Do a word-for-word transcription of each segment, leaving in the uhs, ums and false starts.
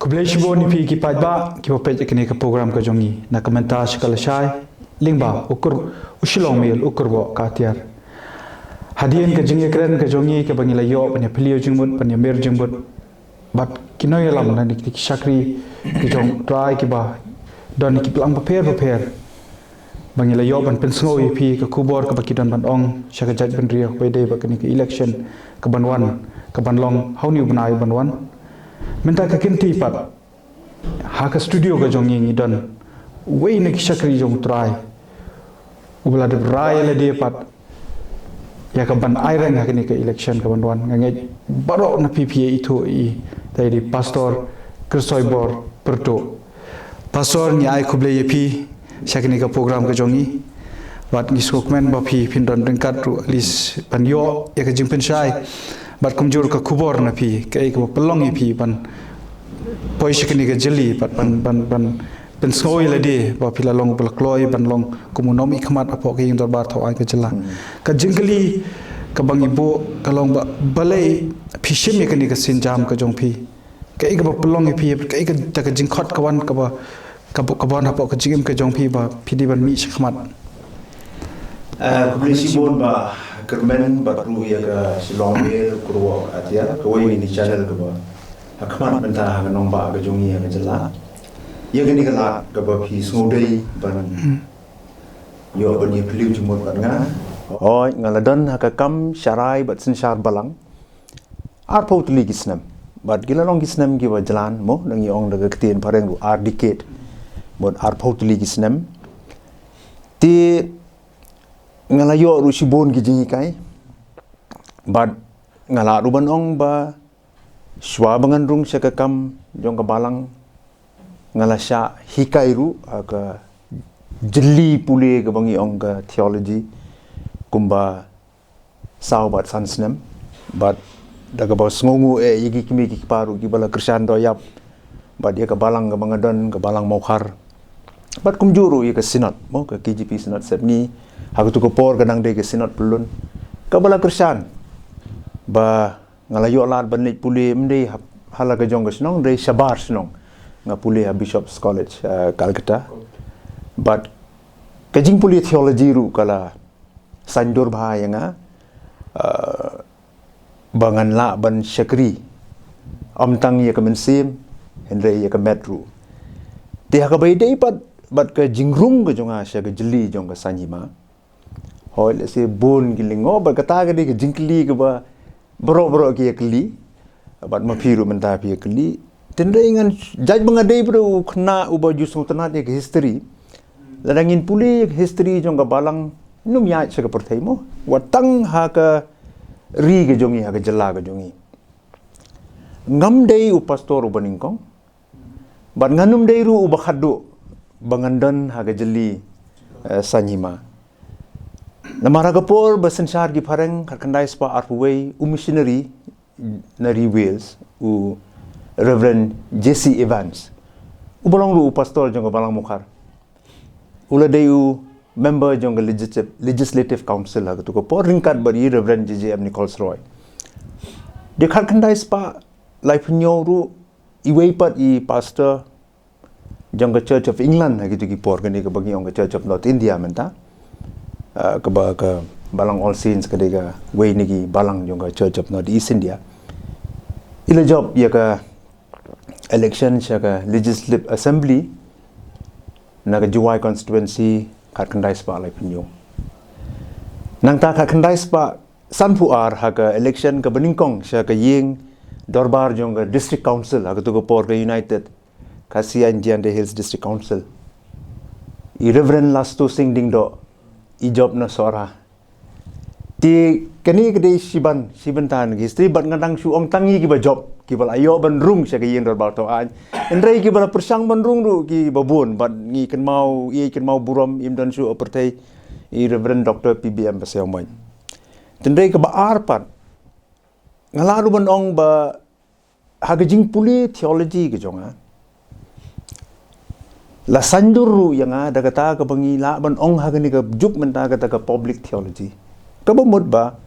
Khublei shibun ïa phi ki paidbah kiba peit ïa kane ka program ka jong ngi na ka mynta sha ka lashai lyngba u kur u Shillong Mail u kur wa ka tiar. Hadien ka jingïakren ka jong ngi kaba ngi la ïoh ban ïa phylliew jingmut ban ïa mer jingmut bad ki nongïalam na ki shakri ki jong Trai kiba don ki plang bapher bapher. Ba ngi la ïoh ban pynsngew ïa phi ka khubor kaba ki don ban ong sha ka jaitbynriew kaba ïadei bad kane ka election kaban wan kaban long ha une u bnai ban wan. Mynta ka kynti pat ha ka studio ka jong ngi ngi don uwei na ki shakri jong Trai uba la dep rai ïa lade pat ïa kaban aireng ha kane ka election kaban wan. Nga ngeit baroh na phi phi ïa ithuh ïa i, tai di Pastor Kyrsoibor Pyrtuh. Pastor, ngi ai khublei ïa phi sha kane ka program ka jong ngi. Bad ngi sngewkmen ba phi phin don ryngkat ruh at least ban ïoh ïa ka jingpynshai bad kumjuh ka khubor na phi kaei kaba pynlong ïa phi ban poi sha kane ka jylli bad ban ban ban pynsngew ïa lade ba phi la long ba la kloi ban long kum u nongmihkhmat hapoh ka ïing dorbar thaw aiñ ka jylla. Ka jingkylli kaba ngi buh ka long ba balei phi shim ïa kane ka sienjam ka jong phi? Kaei kaba pynlong ïa phi, kaei ka, ka jingkhot ka wan kaba kaba ka wan hapoh ka jingim ka jong phi ba phi dei ban mih shakhmat? Khublei shibun Bah Kyrmen bad ruh ïa ka Shillong Mail u kur wa ka tiar, kawei na ki channel kaba ha khmat mynta ha ka nongbah ka jong ngi ha ka jylla. Ïa kane ka lad kaba phi sngewdei ban ïoh ban ïa phylliew jingmut bad nga. Hooid, nga la don ha ka kam sharai bad synshar balang arphew tylli ki snem. Bad ki la long ki snem kiba jlan mo, ngi ong da ka ktien phareng ruh ar decade. Bad arphew tylli ki snem. Te nga la ïoh ruh shibun ki jinghikai. Bad nga la ruh ban ong ba shuwa ba ngan rung sha ka kam jong ka balang nga la shah hikai ruh ha ka jylli pule kaba ngi ong ka theology kumba saw bad san snem. Bad da kaba sngewnguh eh ïa ki kmie ki kpa ruh kiba la kyrshan doh ïap bad ïa ka balang kaba nga don, ka balang Mawkhar. Bad kumjuh ruh ïa ka synod mo, ka K J P synod Sepngi, ha katu ka por ka dang dei ka synod Pyllun kaba la kyrshan ba nga la ïoh lad ban leit pule ym dei ha la ka jong ka shnong, dei shabar shnong. Nga pule ha Bishop's College Calcutta. Bad ka jingpule theology ruh ka la saiñdur bha ïa nga ba ngan lah ban shakri ym tang ïa ka mynsiem hynrei ïa ka met ruh. Te ha kaba ïadei pat bad ka jingrung ka jong nga sha ka jylli jong ka saiñ hima. Hooid, lehse bun ki lyngngoh bad kata ka dei ka jingkylli kaba baroh baroh ki ïa kylli. Bad ma phi ruh mynta phi ïa kylli. Tynrai ngan jait ba nga dei bad u khynnah uba ju sngewtynnat ïa ka history. Lada ngin pule ïa ka history jong ka balang, ngim ïaid sha ka pyrthei mo, wat tang ha ka ri ka jong ngi, ha ka jylla ka jong ngi. Ngam dei u pastor uba nyngkong bad ngan ym dei ruh uba khatduh ba ngan don ha ka jylli saiñ hima. Namar ha ka por ba synshar ki phareng khatkhyndai spah arphew wei, u missionary na ri Wales, u Reverend J C Evans, uba long ruh u pastor jong ka balang Mawkhar, u la dei u member jong ka Legislative Council ha katu ka por ryngkat bad i Reverend J J M Nichols Roy. Dei khatkhyndai spah laiphew hynñiew ruh iwei pat i pastor jong ka Church of England ha kitu ki por, kane kaba ngi ong ka Church of North India mynta, kaba ka balang All Saints ka dei kawei na ki balang jong ka Church of North East India. I la jop ïa ka election sha ka Legislative Assembly na ka Jowai constituency khatkhyndai spah laiphew hynñiew. Nangta khatkhyndai spah sanphew ar ha ka election kaba nyngkong sha ka ïing dorbar jong ka District Council ha katu ka por, ka United Khasi Jaintia Hills District Council, i Reverend Lasto Singh Diengdoh i jop na Sohra. Te kane ka dei shiban, shiban tan ki history bad nga dang shu ong tang ïa kiba jop, kiba la ïoh ban rung sha ka ïing dorbar thaw aiñ. Hynrei kiba la pyrshang ban rung ruh kiba bun bad ngi kynmaw, ïa kynmaw burom im don shuh ha pyrthei, i Reverend Doctor P B M Basaiawmoit. Hynrei kaba ar pat, nga la ruh ban ong ba ha ka jingpule theology ka jong nga, la saiñdur ruh ïa nga da kata kaba ngi lah ban ong ha kane ka juk mynta kata ka public theology, kaba mut ba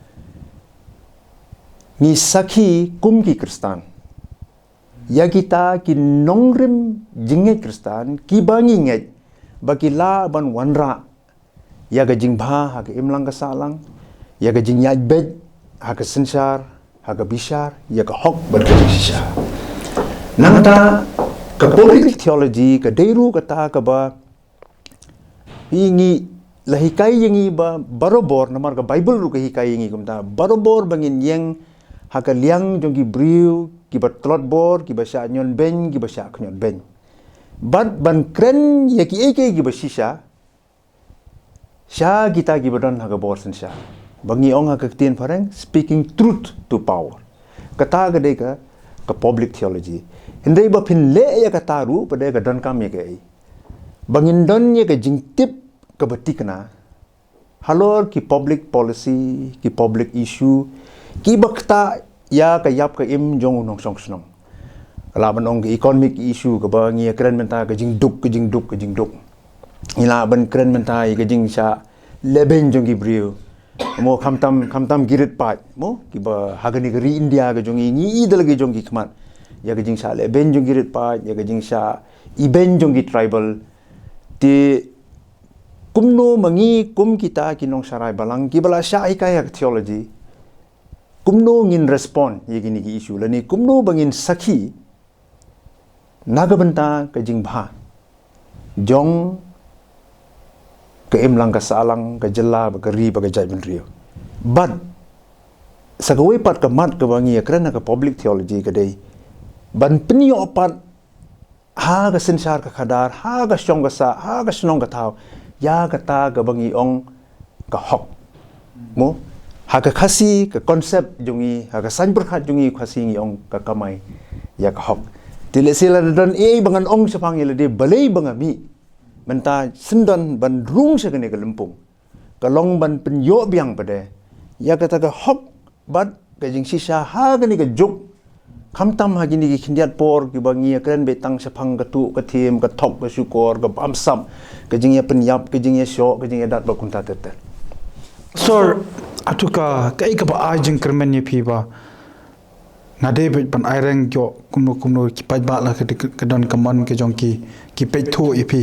ngi sakhi kum ki Khristan Ïa kita ki nongrim jingngeit Khristan, kiba ngi ngeit ba ki lah ban wanrah ïa ka jingbha ha ka imlang ka sahlang, ïa ka jingïaid beit ha ka synshar, ha ka bishar, ïa ka hok bad ka jingshisha. Nangta ka public theology ka dei ruh kata kaba hi ngi la hikai ïa ngi ba barabor, namar ka Bible ruh ka hikai ïa ngi kumta, barabor ba ngin ïeng ha ka liang jong ki briew kiba tlot bor, kiba shah ñion beiñ, kiba shah khñiot beiñ. Bad ban kren ïa kiei kiei kiba shisha sha kita kiba don ha ka bor synshar, ba ngi ong ha ka ktien phareng, speaking truth to power. Kata ka dei ka, ka public theology. Hynrei ba phin leh ïa kata ruh pat de ka donkam ïa kaei? Ba ngin don ïa ka jingtip kaba thikna halor ki public policy, ki public issue kiba ktah ïa ka ïap ka im jong u nongshong shnong. Ka lah ban ong ka economic issue kaba ngi ïa kren mynta, ka jingduk, ka jingduk, ka jingduk. Ngi lah ban kren mynta ïa ka jingshah lehbeiñ jong ki briew. Mo, khamtam, khamtam ki rit paid, mo, kiba ha kane ka ri India ka jong ngi, ngi i da la ki jong ki khmat ïa ka jingshah lehbeiñ jong ki rit paid, ïa ka jingshah ibeiñ jong ki tribal. Te kumno ma ngi kum kita ki nongsharai balang kiba la shah hikai ha ka theology, kumno ngin respond ïa kine ki issue, lane kumno ba ngin sakhi na ka bynta ka jingbha jong ka imlang ka sahlang, ka jylla bad ka ri bad ka jaitbynriew? Bad sa kawei pat ka mat kaba ngi ïa kren ha ka public theology ka dei ban pynïoh pat ha ka synshar ka khadar, ha ka shong ka sah, ha ka shnong ka thaw, ïa kata kaba ngi ong ka hok. Mo, ha ka Khasi, ka concept jong ngi, ha ka saiñ pyrkhat jong ngi Khasi, ngi ong ka kamai ïa ka hok. Te lehse lada don ei ba ngan ong shaphang ïa lade balei ba nga mih mynta syndon ban rung sha kane ka lympung, ka long ban pynïoh biang pat de ïa kata ka hok bad ka jingshisha ha kane ka juk, khamtam ha kine ki khyndiat por kiba ngi ïa kren beit tang shaphang ka tuh ka thiem, ka thok ka shukor, ka bamsap, ka jingïapynïap, ka jingïashoh, ka jingïadat bad kumta ter ter. Sir, hato ka, kaei kaba ai jingkyrmen ïa phi ba nga dei beit ban ai reng ïoh kumno kumno ki paidbah la ka, ka don ka mon ka jong ki, ki peit thuh ïa phi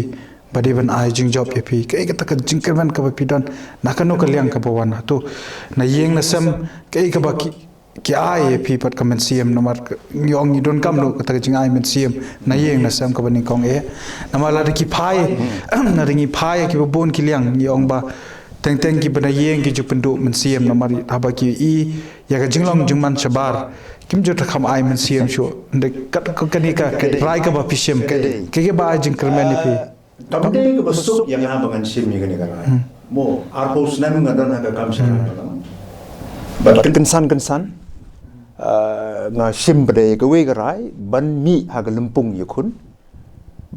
ba dei ban ai jingjop ïa phi? Kaei kata ka jingkyrmen kaba phi don, na kano ka liang kaba wan? Hato na ïing na sem, kaei kaba ki, ki ai ïa phi pat ka mynsiem? Namar ka, ngi ong ngi donkam ruh kata ka jingai mynsiem na ïing na sem kaba nyngkong eh. Namar lada ki phai, lada ngi phai ïa kiba bun ki liang, ngi ong ba teng teng kiba na ïing ki ju pynduh mynsiem, namar haba ki i ïa ka jinglong jingman shabar, kim ju trei kham ai mynsiem shuh. Ynda kat ka, kane ka rai kaba phi shim, ka, ka, kaba ai jingkyrmen ïa phi. Kam dei kaba suk ïa nga ba ngan shim ïa kane ka rai. Mo, arphew snem nga don ha ka kam sharai balang. Bad kynsan kynsan, ah, nga shim pat de kawei ka rai ban mih ha ka lympung ïakhun.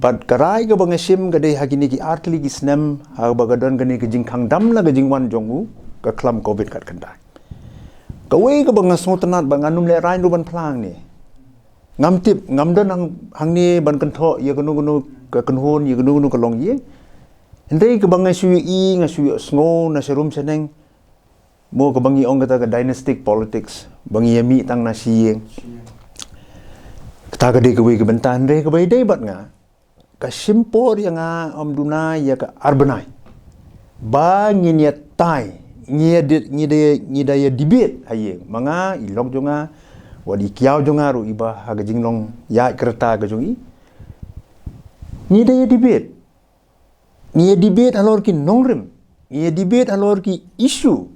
Bad ka rai kaba nga shim ka dei ha kine ki artylli ki snem haba ka don kane ka jingkhang dam na ka jingwan jong u ka khlam covid khatkhyndai. Kawei kaba nga sngewtynnat ba ngan ym lehrain ruh ban phla hangne. Ngam tip, ngam don hang, hangne ban kynthoh ïa kano kano ka kynhun, ïa kano kano ka longïing. Hynrei kaba nga shu ïohi, nga shu ïohsngew na sharum shaneng, mo, kaba ngi ong kata ka dynastic politics, ba ngi ïa mih tang na shi ïing. Kata ka dei kawei ka bynta. Hynrei kaba ïadei bad nga, ka shim por ïa nga, ym duna ïa ka ar bnai, ba ngin ïa tai, ngi ïa di-, ngi da, ngi da ïa debate ha ïing, ma nga, i lok jong nga, wat i kiaw jong nga ruh iba ha ka jinglong ïaid ka rta ka jong i. Ngi da ïa debate. Ngi ïa debate halor ki nongrim, ngi ïa debate halor ki issue.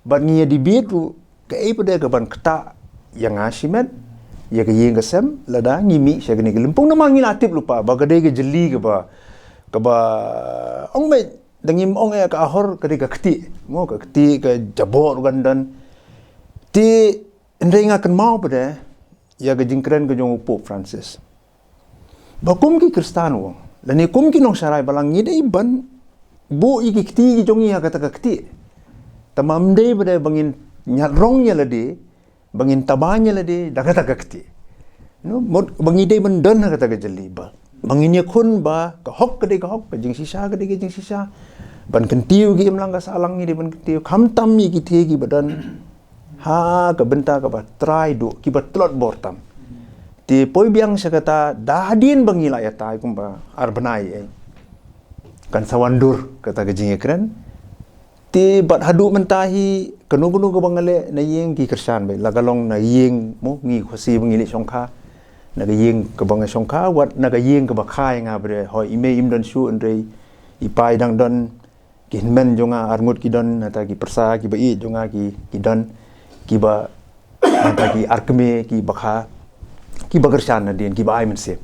Bad ngi ïa debate ruh kaei pat de kaban ktah ïa nga shimet, ïa ka ïing ka sem, lada ngi mih sha kane ka lympung. Namar ngi la tip lypa ba ka dei ka jylli kaba, kaba ong beit, da ngim ong ïa ka ahor, ka dei ka ktieh. Mo, ka ktieh, ka jaboh ruh kan don. Te hynrei nga kynmaw pat de ïa ka jingkren ka jong u Pope Francis. Ba kum ki Khristan, u ong, lane kum ki nongsharai balang, ngi dei ban buh ïa ki kti ki jong ngi ha kata ka ktieh. Tangba ym dei pat de ba ngin ñiad rong ïa lade, ba ngin taba ïa lade da kata ka ktieh. No, mut ba ngi dei ban don ha kata ka jylli ba, ba ngin ïakhun ba ka hok ka dei ka hok, ka jingshisha ka dei ka jingshisha. Ban kyntiew ki imlang ka sahlang ngi dei ban kyntiew, khamtam ïa ki thie kiba don ha ka bynta kaba trai duh, kiba tlot bor tam. Te poi biang sha kata, da hadien ba ngi la ïatai kumba ar bnai, eh, kan sa wan dur kata ka jingïakren. Te bad haduh mynta hi, kano kano kaba nga leh na ïing ki kyrshan beit, la ka long na ïing mo, ngi Khasi ba ngi leh shongkha, na ka ïing kaba nga shongkha, wat na ka ïing kaba kha ïa nga bad, hooid, i mei im don shuh, hynrei i pa i dang don. Ki hynmen jong nga arngut ki don, nangta ki pyrsa kiba ïeit jong nga ki, ki don, kiba, nangta ki arkmie kiba kha, kiba kyrshan nadien, kiba ai mynsiem.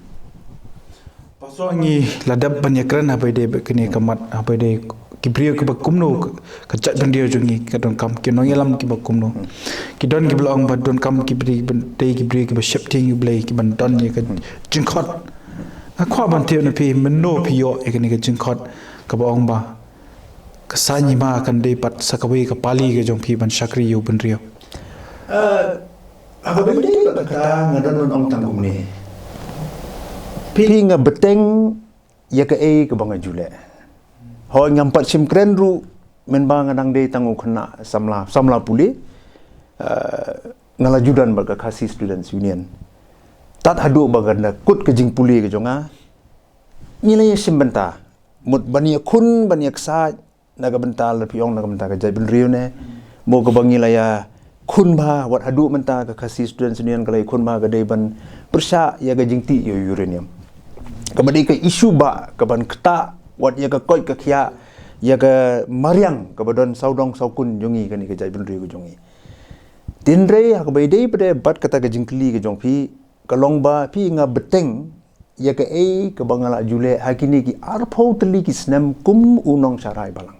Pastor, ngi la dep ban ïakren haba ïadei bad kane ka mat, haba ïadei ki briew kiba kumno ka, ka jaitbynriew jong ngi ka donkam, ki nongïalam kiba kumno. Ki don kiba la ong ba donkam ki briew, kiba dei ki briew kiba sheptieng ïa U Blei, kiban don ïa ka jingkhot. Nga kwah ban tip na phi, mynno phi ïoh ïa kane ka jingkhot kaba ong ba ka saiñ hima kan dei pat sa kawei ka pali ka jong phi ban shakri ïa u bynriew? Eh, haba ïadei bad kata, nga don ban ong tang kumne. Phi, nga bteng ïa kaei kaba nga ju leh. Hooid, ngam pat shim kren ruh, mynba nga dang dei tang u khynnah samla, samla pule. Eh, nga la ju don bad ka Khasi Students Union. Tad haduh ba kan da kut ka jingpule ka jong nga, ngi la ïashim bynta. Mut ban ïakhun, ban ïaksaid na ka bynta, la phi ong, na ka bynta ka jaitbynriew ne, mo, kaba ngi la ïakhun bha, wat haduh mynta ka Khasi Students Union ka la ïakhun bha ka dei ban pyrshah ïa ka jingtih ïa u uranium. Kaba dei ka issue ba kaban ktah wat ïa ka koit ka khiah, ïa ka mariang kaba don sawdong sawkun jong ngi kane ka jaitbynriew ka jong ngi. Hynrei ha kaba ïadei pat bad kata ka jingkylli ka jong phi, ka long ba phi, nga bteng ïa kaei kaba nga la ju leh ha kine ki arphew tylli ki snem kum u nongsharai balang.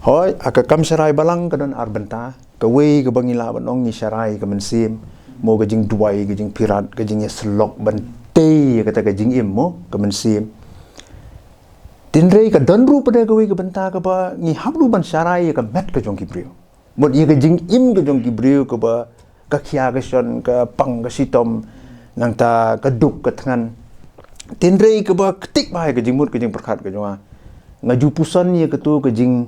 Hooid, ha ka kam sharai balang ka don ar bynta, kawei kaba ngi lah ban ong ngi sharai ka mynsiem, mo, ka jingduwai, ka jingpyrkhat, ka jingïasyllok ban tei ïa kata ka jingim, mo, ka mynsiem. Hynrei ka don ruh pat kawei ka bynta kaba ngi hap ruh ban sharai ïa ka met ka jong ki briew. Mut ïa ka jingim ka jong ki briew kaba ka khia ka shon, ka pang ka shitom, nangta ka duk ka thngan. Hynrei kaba ktik bha ïa ka jingmut ka jingpyrkhat ka jong nga, nga ju puson ïa katu ka jing,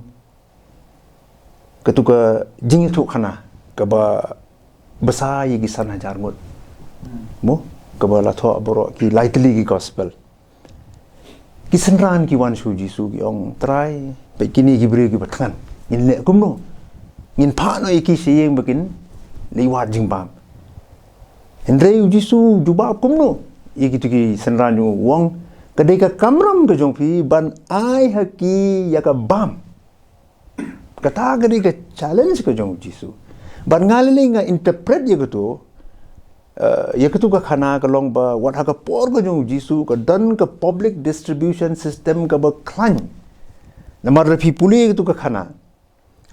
katu ka jingïathuhkhana kaba bsa ïa ki san hajar ngut, mo, kaba la thoh baroh ki lai tylli ki gospel. Ki synran ki wan sha u Jisu ki ong, Trai, peit kine ki briew kiba thngan. Ngin leh kumno? Ngin phah noh ïa ki sha ïing ba kin leit wad jingbam. Hynrei u Jisu u jubab kumno ïa kitu ki synran, u ong, ka dei ka kamram ka jong phi ban ai ha ki ïa ka bam. Kata ka dei ka challenge ka jong u Jisu. Bad nga lei lei nga interpret ïa katu, eh, ïa katu ka khana ka long ba wat ha ka por ka jong u Jisu ka don ka public distribution system kaba khlaiñ. Namar lada phi pule ïa katu ka khana,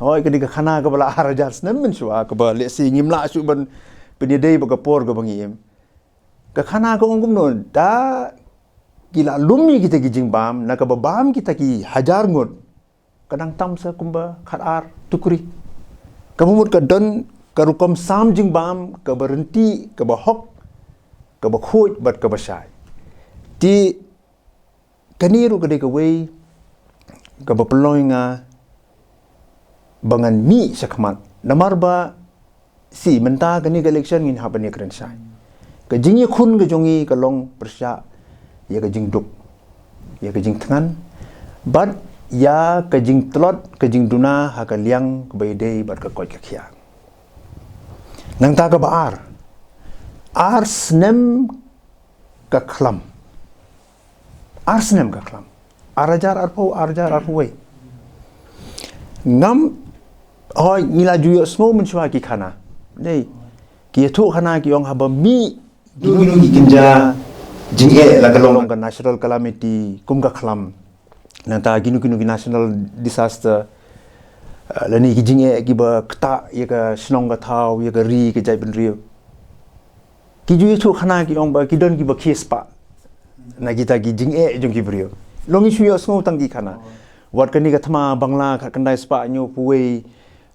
hooid, ka dei ka khana kaba la ar hajar snem mynshuwa, kaba lehse ngim lah shuh ban pynïadei bad ka por kaba ngi im. Ka khana ka ong kumno, da ki la lum ïa kita ki jingbam, na kaba bam kita ki hajar ngut, ka dang tam sa kumba khatar tukri. Kaba mut ka don ka rukom sam jingbam kaba ryntih, kaba hok, kaba khuid bad kaba shai. Te kane ruh ka dei kawei kaba pynlong ïa nga ba ngan mih shakhmat. Namar ba shi mynta kane ka election ngin hap ban ïakren shai. Ka jingïakhun ka jong ngi ka long pyrshah ïa ka jingduk, ïa ka jingthngan, bad ïa ka jingtlot, ka jingduna ha ka liang kaba ïadei bad ka koit ka khiah. Nangta kaba ar, ar snem ka khlam. Ar snem ka khlam. Ar hajar arphew, ar hajar arphew wei. Ngam, hooid, ngi la ju ïohsngew mynshuwa ki khana. Dei, ki ïathuhkhana ki ong haba mih kino kino ki kynja jingeh, la ka long ka natural calamity kum ka khlam, nangta kino kino ki national disaster, eh, lane ki jingeh kiba ktah ïa ka shnong ka thaw, ïa ka ri, ka jaitbynriew. Ki ju ïathuhkhana ki ong ba ki don kiba khie spah na kita ki jingeh jong ki briew. Long ngi shu ïohsngew tang ki khana. Wat kane ka thma Bangla khatkhyndai spah hynñiewphew wei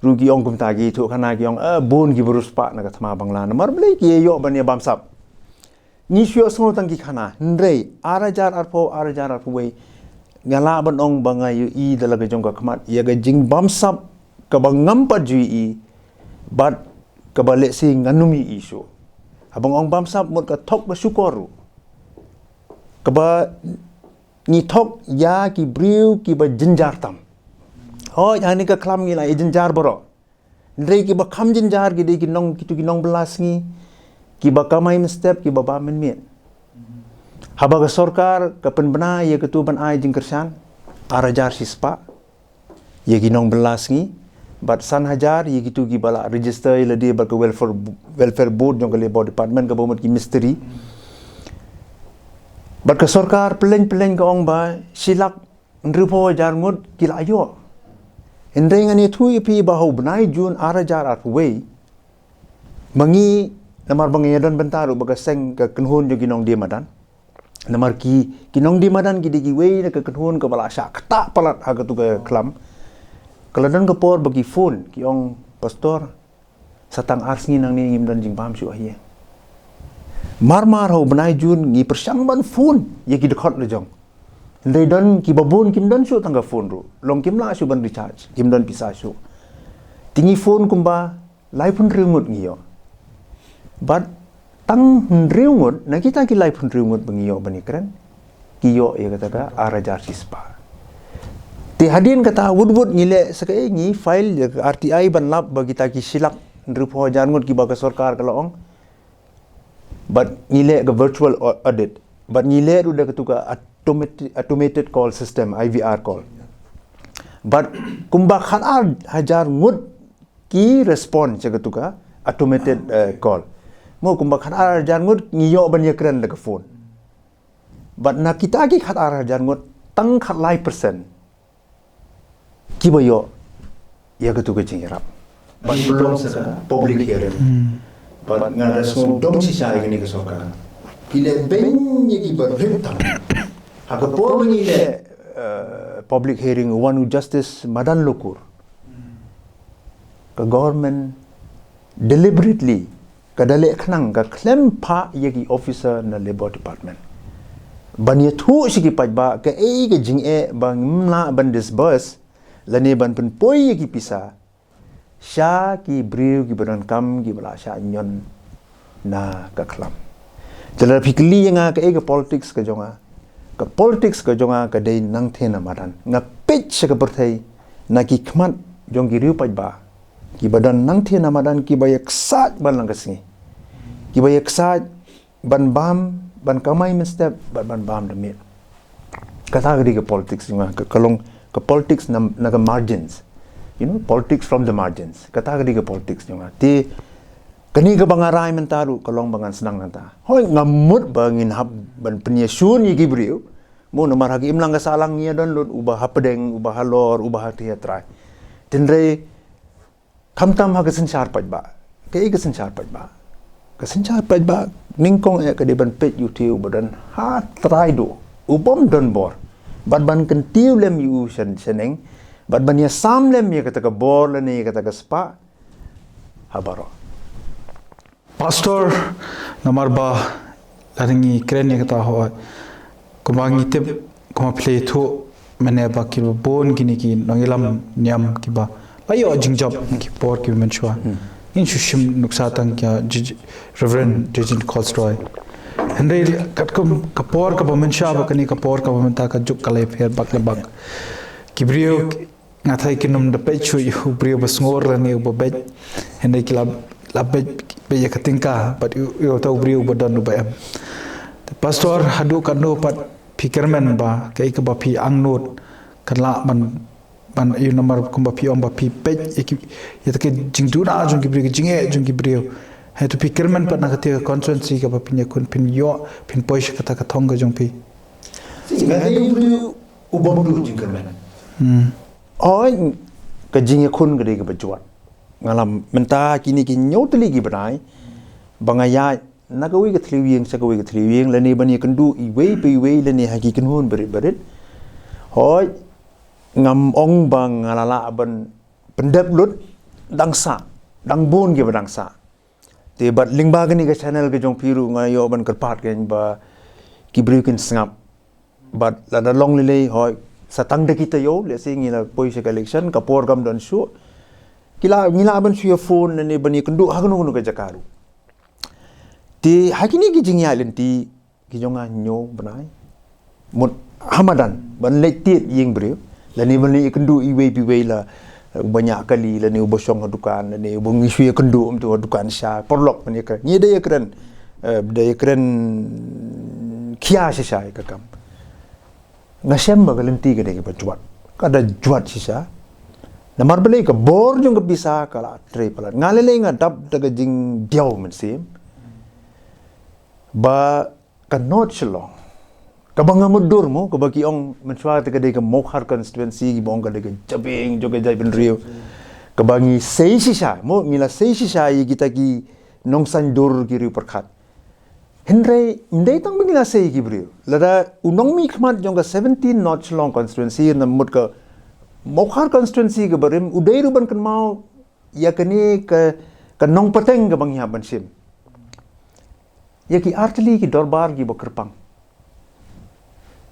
ruh ki ong kumta, ki ïathuhkhana ki ong, eh, bun kiba riewspah na ka thma Bangla. Namar balei? Ki ïoh ban ïa bamsap. Ngi shu ïohsngew tang ki khana. Hynrei ar hajar arphew, ar hajar arphew wei, nga lah ban ong ba nga ïohi da la ka jong ka khmat ïa ka jingbamsap kaba ngam pat ju ïohi, bad kaba lehse ngan ym ïohi shuh. Haba nga ong bamsap mut ka thok ka shukor ruh. Kaba ngi thok ïa ki briew kiba jynjar tam. Hooid, ha kane ka khlam ngi la ïa jynjar baroh. Hynrei kiba kham jynjar ki dei ki nong, kito ki nongbylla sngi, kiba kamai mynstep, kiba bam mynmiet. Haba ka sorkar ka pynbna ïa kito ban ai jingkyrshan ar hajar shispah ïa ki nongbylla sngi, bad san hajar ïa kito kiba la register ïa lade bad ka welfare, welfare board jong ka Labour Department, kaba mut ki mistri. Bad ka sorkar pyllein pyllein ka ong ba shi lak hynriewphew hajar ngut ki la ïoh. Hynrei ngan ïathuh ïa phi ba ha u bnai June ar hajar arphew wei, ma ngi, namar ba ngi ïa don bynta ruh ba ka seng, ka kynhun jong ki nongdie madan. Namar ki, ki nongdie madan ki dei kiwei na ka kynhun kaba la shah ktah palat ha katu ka khlam. Ka la don ka por ba ki phone, ki ong, "Pastor, sa tang ar sngi nangne ngim don jingbam shuh ha ïing." Mar mar ha u bnai June ngi pyrshang ban phone ïa ki dkhot la jong. Hynrei don kiba bun kim don shuh tang ka phone ruh. Long kim lah shuh ban recharge, kim don pisa shuh. Te ngi phone kumba laiphew hynriew ngut ngi ïoh. Bad tang hynriew ngut na kita ki laiphew hynriew ngut ba ngi ïoh ban ïakren, ki ïoh ïa kata ka ar hajar shispah. Te hadien kata, wut wut ngi leh sa kaei, ngi file ïa ka R T I ban lap ba kita ki shi lak hynriewphew hajar ngut kiba ka sorkar ka la ong. Bad ngi leh ka virtual au-, audit. Bad ngi leh ruh da katu ka automated, automated call system, I V R call. Bad kumba khat ar hajar ngut ki respond sha katu ka automated, eh, call. Mo, kumba khat ar hajar ngut ngi ïoh ban ïakren da ka phone. Bad na kita ki khat ar hajar ngut, tang khat lai percent kiba ïoh ïa katu ka jingïarap. Bad pynlong sa ka public hearing. Bad nga da sngewdom shisha ïa kane ka sorkar. Ki leh beiñ ïa kiba rit tam. Ha ka por ba ngi leh, eh, public hearing, u wan u Justice Madan Lokur, ka government deliberately ka da leh khnang ka khlem phah ïa ki officer na Labour Department ban ïathuh sha ki paidbah kaei ka jingeh ba ngim lah ban disburse lane ban pynpoi ïa ki pisa sha ki briew kiba donkam, kiba la shah ñion na ka khlam. Te lada phi kylli ïa nga kaei ka politics ka jong nga, ka politics ka jong nga ka dei nangtei na madan. Nga peit sha ka pyrthei na ki khmat jong ki riew paidbah, kiba don nangtei na madan, kiba ïaksaid ban lang ka sngi, kiba ïaksaid ban bam, ban kamai mynstep, ban, ban bam da miet. Kata ka dei ka politics jong nga, ka, ka long ka politics na, na ka margins. You know, politics from the margins. Kata ka dei ka politics jong nga. Te kane kaba nga rai mynta ruh ka long ba ngan sdang nangta. Hooid, nga mut ba ngin hap ban pynïashun ïa ki briew. Mo, namar ha ka imlang ka sahlang ngi ïa don lut uba hapdeng, uba halor, uba ha thiatrai. Hynrei khamtam ha ka synshar paidbah. Kaei ka synshar paidbah? Ka synshar paidbah nyngkong eh ka dei ban peit ïa uto uba don ha trai duh, u bym don bor, bad ban kyntiew lem ïa u sha, shaneng, bad ban ïasam lem ïa kata ka bor lane ïa kata ka spah ha baroh. Pastor, namar ba la ngi kren ïa kata, hooid, kumba ngi tip, kumba phi la ïathuh mynne ba kiba bun kine ki nongïalam niam kiba la ïoh jingjop ki por kiba mynshuwa. Ngin shu shim nuksa tang ïa J-, Reverend J J Nichols Roy. Hynrei katkum ka por kaba mynshuwa bad kane ka por kaba mynta ka juk ka la ïapher bak la bak. Ki briew, nga tharai kin ym da peit shuh ïa u briew ba sngur lane uba beit. Hynrei ki la, la beit, beit ïa ka tyngka bad ïa, ïa uta u briew uba don uba em. Pastor, haduh katno pat phi kyrmen ba kaei kaba phi angnud kan lah ban, ban, ïa, namar kumba phi ong ba phi peit ïa ki, ïa ka jingduna jong ki briew, ka jingeh jong ki briew. Hato phi kyrmen pat na kata ka constituency kaba phin ïakhun, phin ïoh, phin poi sha kata ka thong ka jong phi? Nga dei u briew u bym duh jingkyrmen. Hmm. Hooid, ka jingïakhun ka dei kaba jwat. Nga la mynta kine ki hynñiew tylli ki bnai ba nga ïaid na kawei ka thliew ïing sha kawei ka thliew ïing lane ban ïakynduh iwei pa iwei lane ha ki kynhun barit barit. Hooid, ngam ong ba nga la lah ban pyndep lut, dang sah, dang bun kiba dang sah. Te bad lyngba kane ka channel ka jong phi ruh nga ïoh ban kyrpad kein ba ki briew kin sngap. Bad lada long lei lei, hooid, sa tang da ki taïew, let's say ngi la poi sha ka election, ka por kam don shuh. Ki la, ngi lah ban shu ïa phone lane ban ïakynduh ha kano kano ka jaka ruh. Te ha kine ki jingïaid lynti ki jong nga hynñiew bnai, mut ha madan ban leit tied ïing briew, lane ban leit ïakynduh iwei pa iwei, la uba ñiah kali, lane uba shong ha dukan, lane uba ngi shu ïakynduh mynta ha dukan sha paralok, ban ïakren, ngi da ïakren, eh, da ïakren khia shisha ïa ka kam. Nga shem ba ka lynti ka dei kaba jwat, ka da jwat shisha. Namar balei? Ka bor jong ka pisa ka la trei palat. Nga lei lei nga dap da ka jingdiaw mynsiem ba ka North Shillong, kaba nga mutdur mo, kaba ki ong mynshuwa te ka dei ka Mawkhar constituency, kiba ong ka dei ka jabieng jong ka jaitbynriew, kaba ngi sei shisha mo, ngi la sei shisha ïa kita ki nongsaindur, ki riewpyrkhat. Hynrei ym dei tang ba ngi la sei ki briew. Lada u nongmihkhmat jong ka seventeen North Shillong constituency, na mut ka Mawkhar constituency kaba rim, u dei ruh ban kynmaw ïa kane ka, ka nongpateng kaba ngi hap ban shim, ïa ki artylli ki dorbar kiba kyrpang.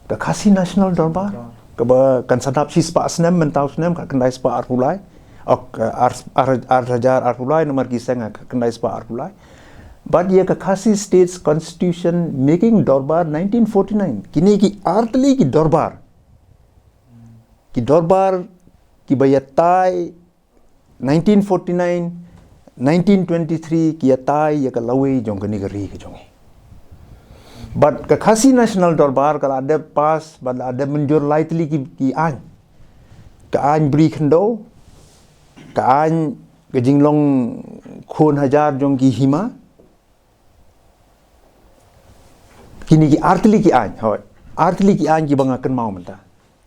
Ka Khasi National Dorbar, kaba kan sa dap shispah snem mynta u snem, khatkhyndai spah arphew lai, ok, ar, ar, ar hajar arphew lai, namar ki seng ha khatkhyndai spah arphew lai. Bad ïa ka Khasi States Constitution Making Dorbar nineteen forty-nine. Kine ki artylli ki dorbar, ki dorbar kiba ïatai nineteen forty-nine, nineteen twenty-three, ki ïatai ïa ka lawei jong kane ka ri ka jong ngi. Bad ka Khasi National Dorbar ka la dep pass, bad la dep mynjur lai tylli ki, ki aiñ. Ka aiñ Bri Khyndew, ka aiñ ka jinglong khun hajar jong ki hima, kine ki artylli ki aiñ, hooid, artylli ki aiñ kiba nga kynmaw mynta,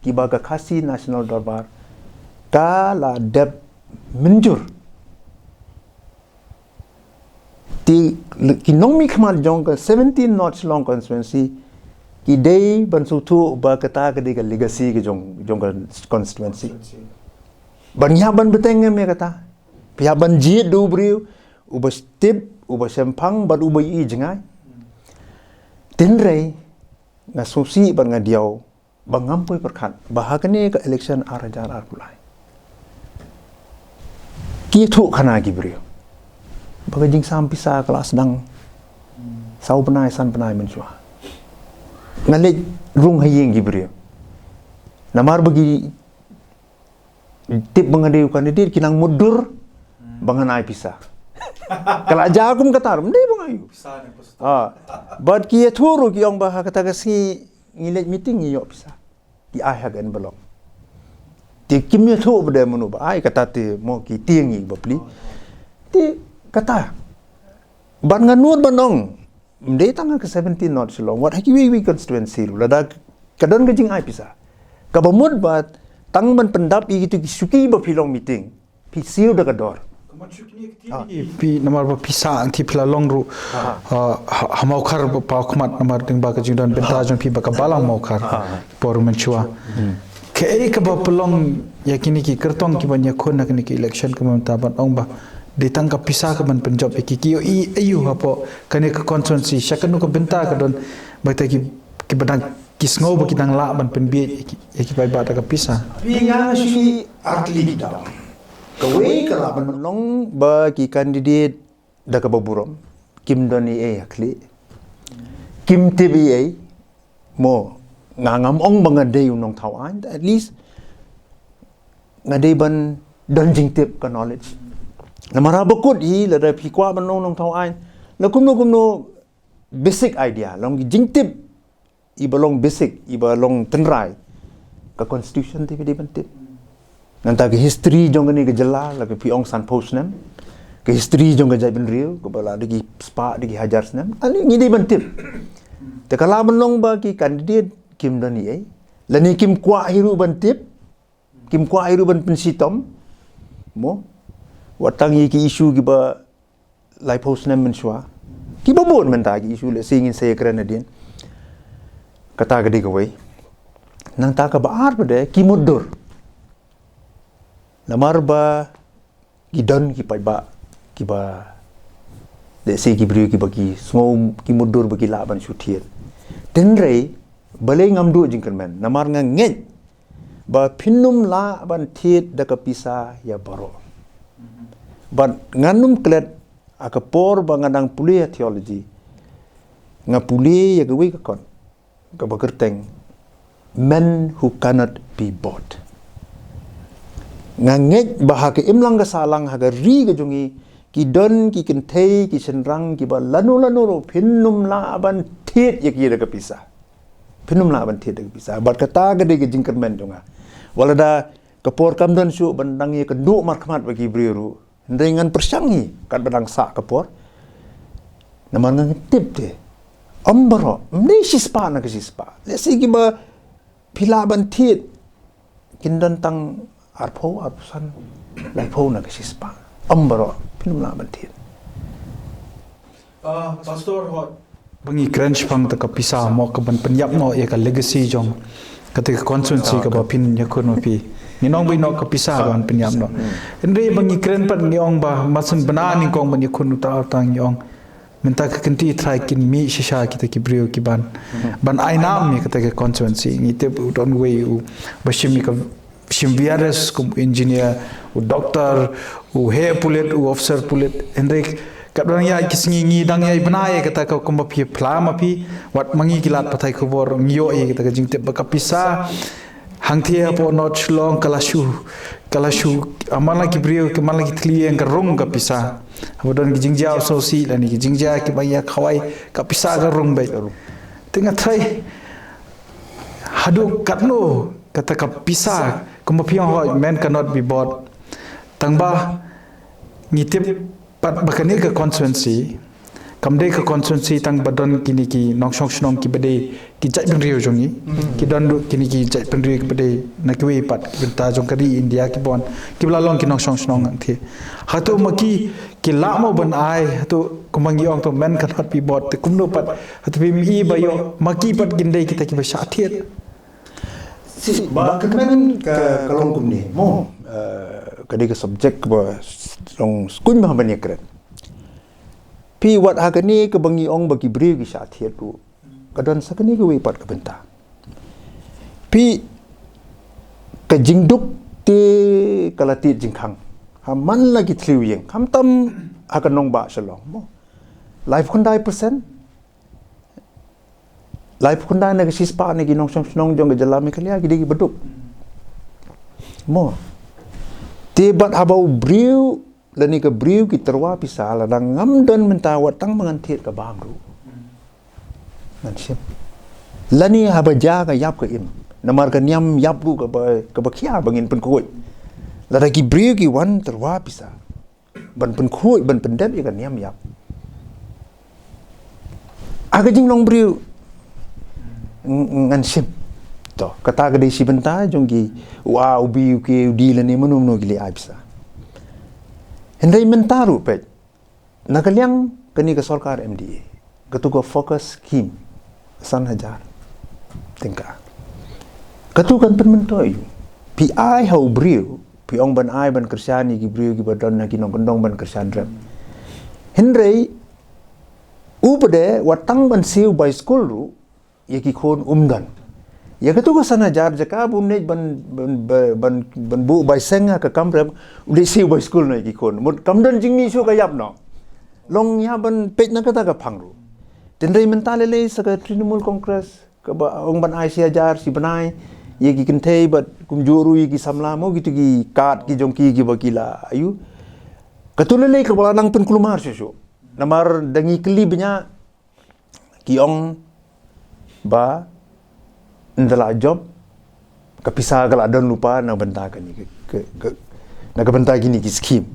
kiba ka Khasi National Dorbar ka la dep mynjur. Te ki nongmihkhmat jong ka seventeen North Shillong constituency ki dei ban sngewthuh ba kata ka dei ka legacy ka jong, jong ka constituency. Ban ïa ban bteng em ïa kata. Phi hap ban jied da u briew uba tip, uba shemphang bad uba ïohi jngai. Hynrei nga sngewsih bad nga diaw ba ngam poi pyrkhat ba ha kane ka election ar hajar arphew lai, ki ïathuh khana ki briew ba ka jingsam pisa ka la sdang saw bnai san bnai mynshuwa. Nga leit rung ha ïing ki briew. Namar ba ki tip ba nga dei u candidate, ki nang mutdur ba ngan ai pisa. Ka la jia kum kata ruh, ym dei ba nga ïoh. Pisa ne pisa. Ah, bad ki ïathuh ruh, ki ong ba ha kata ka sngi ngi leit meeting ngi ïoh pisa, ki ai ha ka envelope. Te kim ïathuh ba dei mano ba ai, kata te mo ki tieng ïa ki bapli. Te kata, bad nga nud ban ong, ym dei tang ha ka seventeen North Shillong, wat ha kiwei kiwei constituency ruh, lada ka don ka jingai pisa, kaba mut ba tang ban pyndap ïa kito ki shuki ba phi long meeting, phi siew da ka dor. Ka mut shu kine ki tieng. Ah. Phi, namar ba phi sah, te phi la long ruh, ah, ha, ha Mawkhar ba paw khmat, namar dang ba ka jingdon bynta jong phi ba ka balang Mawkhar. Ah. Por mynshuwa. Hmm. Kaei kaba pynlong ïa kine ki kyrtong kiban ïakhun ha kine ki election, ka mut ban ong ba dei tang ka pisa kaban pynjop ïa ki, ki ïohi aïu hapoh kane ka constituency, sha kano ka bynta ka don ba kita ki, kiba dang, ki sngew ba ki dang lah ban pynbieit ïa ki, ïa ki paidbah da ka pisa. Phi, nga shu artylli ki daw. Kawei ka lah ban long ba ki candidate da kaba burom, kim don ei ei ha khlieh, kim tip ei ei. Mo, nga ngam ong ba nga dei u nongthaw aiñ, at least nga dei ban don jingtip, ka knowledge. Namar haba kut hi, lada phi kwah ban long nongthaw aiñ, la kumno kumno basic idea, long ki jingtip iba long basic, iba long tynrai, ka constitution te phi dei ban tip. Nangta ka history jong kane ka jylla, la ka phi ong sanphew snem, ka history jong ka jaitbynriew kaba la da ki spah da ki hajar snem, ani ngi dei ban tip. Te ka lah ban long ba ki candidate kim don ei ei, lane kim kwah hi ruh ban tip, kim kwah hi ruh ban pynshitom. Mo, wat tang ïa ki issue kiba laiphew snem mynshuwa, kiba bun mynta ki issue, lehse ngin sa ïakren hadien. Kata ka dei kawei. Nangta kaba ar pat de ki mutdur. Namar ba ki don ki paidbah kiba, lehse ki briew kiba ki sngew ki mutdur ba ki lah ban shu thied. Hynrei balei ngam duh jingkyrmen, namar nga ngeit ba phin ym lah ban thied da ka pisa ïa baroh. Bad ngan ym klet, ha ka por ba nga dang pule ha theology, Nga pule ïa kawei ka kot kaba kyrteng Men Who Cannot Be Bought. Nga ngeit ba ha ka imlang ka sahlang, ha ka ri ka jong ngi, ki don ki kynthei, ki shynrang kiba lano lano ruh phin ym lah ban thied ïa ki da ka pisa. Phin ym lah ban thied da ka pisa. Bad kata ka dei ka jingkyrmen jong nga. Wat lada ka por kam don shuh ban dang ïakynduh markhmat bad ki briew ruh, hynrei ngan pyrshang hi katba dang sah ka por. Namar ngan tip te, ym baroh, ym dei shispah na ka shispah. Lehse kiba phi lah ban thied kin don tang arphew, arphew san, laiphew na ka shispah. Ym baroh phin ym lah ban thied. Ah, Pastor, hooid, ba ngi kren shaphang kata ka pisa mo, kaban pynïap noh ïa ka legacy jong kata ka constituency kaba phin ïakhun ma phi. Ngin ong ba ïa noh ka pisa kaban pynïap noh. Hynrei ba ngi kren pat ngi ong ba mar shen bna nyngkong ban ïakhun uta uta ngi ong, mynta ka kynti trai kin mih shisha kita ki briew kiban ban ai nam ïa kata ka constituency. Ngi tip u don uwei uba shim ïa ka shim V R S kum u engineer, u doctor, u heh pulit, u officer pulit. Hynrei katba dang ïaid ki sngi ngi dang ïaid bnai ïa kata ka, kumba phi phla ma phi, wat ma ngi ki lad pathai khubor ngi ïoh ïa kata ka jingtip ba ka pisa hangthie hapoh North Shillong ka la shu, ka la shu, ah, man la ki briew, ka man la ki thylliej ïing ka rung ka pisa. Haba don ki jingjia u sngewsih lane ki jingjia kiba ïa khawai, ka pisa ka rung beit. Te nga tharai haduh katno kata ka pisa, kumba phi ong, hooid, men cannot be bought. Tang ba ngi tip pat ba kane ka constituency kam dei ka constituency tang ba don kine ki nongshong shnong kiba dei ki jaitbynriew jong ngi. Ki don ruh kine ki jaitbynriew kiba dei na kiwei pat ki bynta jong ka ri India kiba wan, kiba la long ki nongshong shnong hangthie. Hato ma ki ki lah mo ban ai, hato kumba ngi ong to men cannot be bought, te kumno pat, hato phim i ba ïoh ma ki pat kin dei kita kiba shah thied? Si, ba kyrmen ka, ka long kumne mo, eh, ka dei ka subject ba long skun ba ban ïakren. Phi, wat ha kane kaba ngi ong ba ki briew ki shah thied ruh, ka don sa kane kawei pat ka bynta. Phi, ka jingduk te ka la tied jingkhang ha man la ki thliew ïing, khamtam ha ka nongbah Shillong mo. Laiphew khyndai percent, laiphew khyndai na ka shispah na ki nongshong shnong jong ka jylla Meghalaya ki dei kiba duk mo. Te bad haba u briew lane ka briew ki tyrwa pisa, lada ngam don mynta, wat tang ba ngan thied ka bam ruh ngan shim. Lane haba jia ka ïap ka im, namar ka niam ïap ruh kaba, kaba khia ba ngin pynkhuid. Lada ki briew ki wan tyrwa pisa ban pynkhuid, ban pyndep ïa ka niam ïap, ha ka jinglong briew ng-, ngan shim. To, kata ka dei shi bynta jong ki, u A, u B, u K, u D lane mano mano ki leit ai pisa. Hynrei mynta ruh peit, na ka liang kane ka sorkar M D A, katu ka FOCUS scheme, san hajar tyngka, katu kan pynmyntoi ïa u. Phi ai ha u briew, phi ong ban ai ban kyrshan ïa ki briew kiba don ha ki nongkyndong ban kyrshan rep. Hynrei u pat de, wat tang ban siew bai skul ruh ïa ki khun um don. Ïa katu ka san hajar, jaka ba un leit ban, ban, ban, ban, ban buh bai seng ha ka kam rep, u leit siew bai skul noh ïa ki khun. Mut kam don jingmih shuh, ka ïap noh. Long ïa ban peit na kata ka phang ruh. Te hynrei mynta lei lei sa ka Trinamool Congress kaba ong ban ai shi hajar shi bnai ïa ki kynthei bad kumjuh ruh ïa ki samla mo, kitu ki kad ki jong ki kiba ki la ïoh. Katu lei lei kaba la nang pynkulmar shuh shuh. Namar da ngi kylli bniah, ki ong ba ynda la jop, ka pisa ka la don lypa na bynta kane ka, ka, ka, na ka bynta kine ki scheme.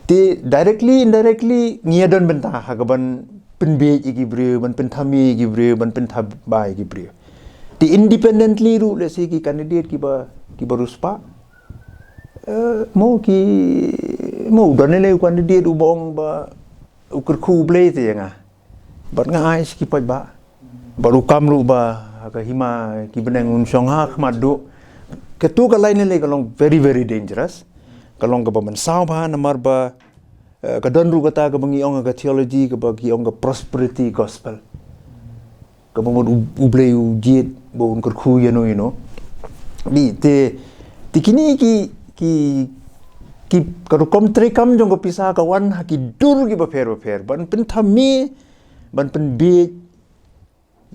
Te directly, indirectly, ngi ïa don bynta ha kaban pynbiej ïa ki briew, ban pynthame ïa ki briew, ban pynthabai ïa ki briew. Te independently ruh, lehse ki candidate kiba, kiba riewspah, eh, mo ki, mo u don lei lei u candidate uba ong ba u kyrkhu U Blei te ïa nga. Bad nga ai sha ki paidbah. Bad u kam ruh ba ha ka hima ki bneng un shong ha khmat duh. Katu ka lain lei lei ka long very, very dangerous. Ka long kaba mynsaw bha namar ba, eh, ka don ruh kata kaba ngi ong ha ka theology kaba ki ong ka prosperity gospel. Kaba mut U, U Blei u jied ba un kyrkhu ïano ïano. Te, te kine ki, ki, ki, ka rukom treikam jong ka pisa ka wan ha ki dur kiba pher ba pher. Ban pynthame ban pynbiej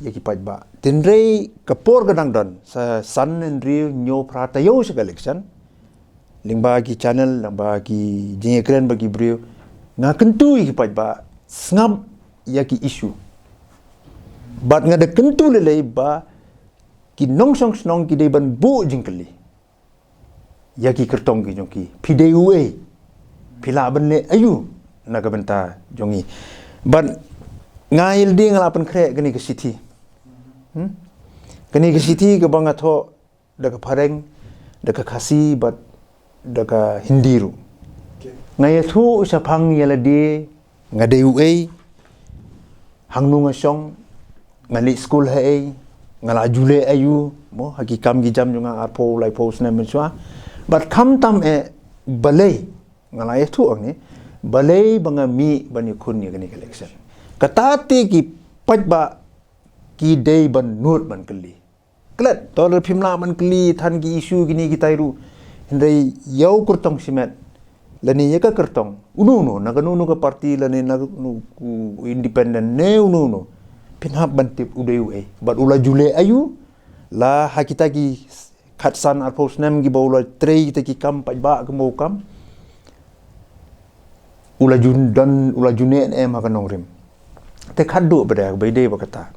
ïa ki paidbah. Tynrai ka por ka dang don sa san hynriew hynñiew phra taïew sha ka election, lyngba ki channel, lyngba ki jingïakren bad ki briew, nga kyntu ïa ki paidbah sngap ïa ki issue. Bad nga da kyntu lei lei ba ki nongshong shnong ki dei ban buh jingkylli ïa ki kyrtong ki jong ki. Phi dei uei? Phi lah ban leh aïu na ka bynta jong ngi? Bad nga ïa lade nga la pynkhreh kane ka shithi. Hmm? Kane ka shithi kaba nga thoh da ka Phareng, da ka Khasi bad da ka Hindi ruh. Nga ïathuh shaphang ïa lade, nga dei uei, hangno nga shong, nga leit skul haei, nga la ju leh aïu, mo, ha ki kam ki jam jong nga arphew laiphew snem mynshuwa. Bad khamtam eh balei, nga la ïathuh hangne, balei ba nga mih ban ïakhun ïa kane ka election. Kata te ki paidbah ki dei ban nud ban kylli. Klet, to lada phim lah ban kylli than ki issue kine kitai ruh. Hynrei ïa u kyrtong shimet, lane ïa ka kyrtong uno uno, na kano kano ka party, lane na kano kano ka independent ne uno uno, phin hap ban tip u dei uei bad u la ju leh aïu. La ha kita ki khatsan arphew snem kiba u la trei kita ki kam paidbah kumba u kam, u la ju don, u la ju neh ne em ha ka nongrim. Te khatduh ba dei, ba dei ba kata,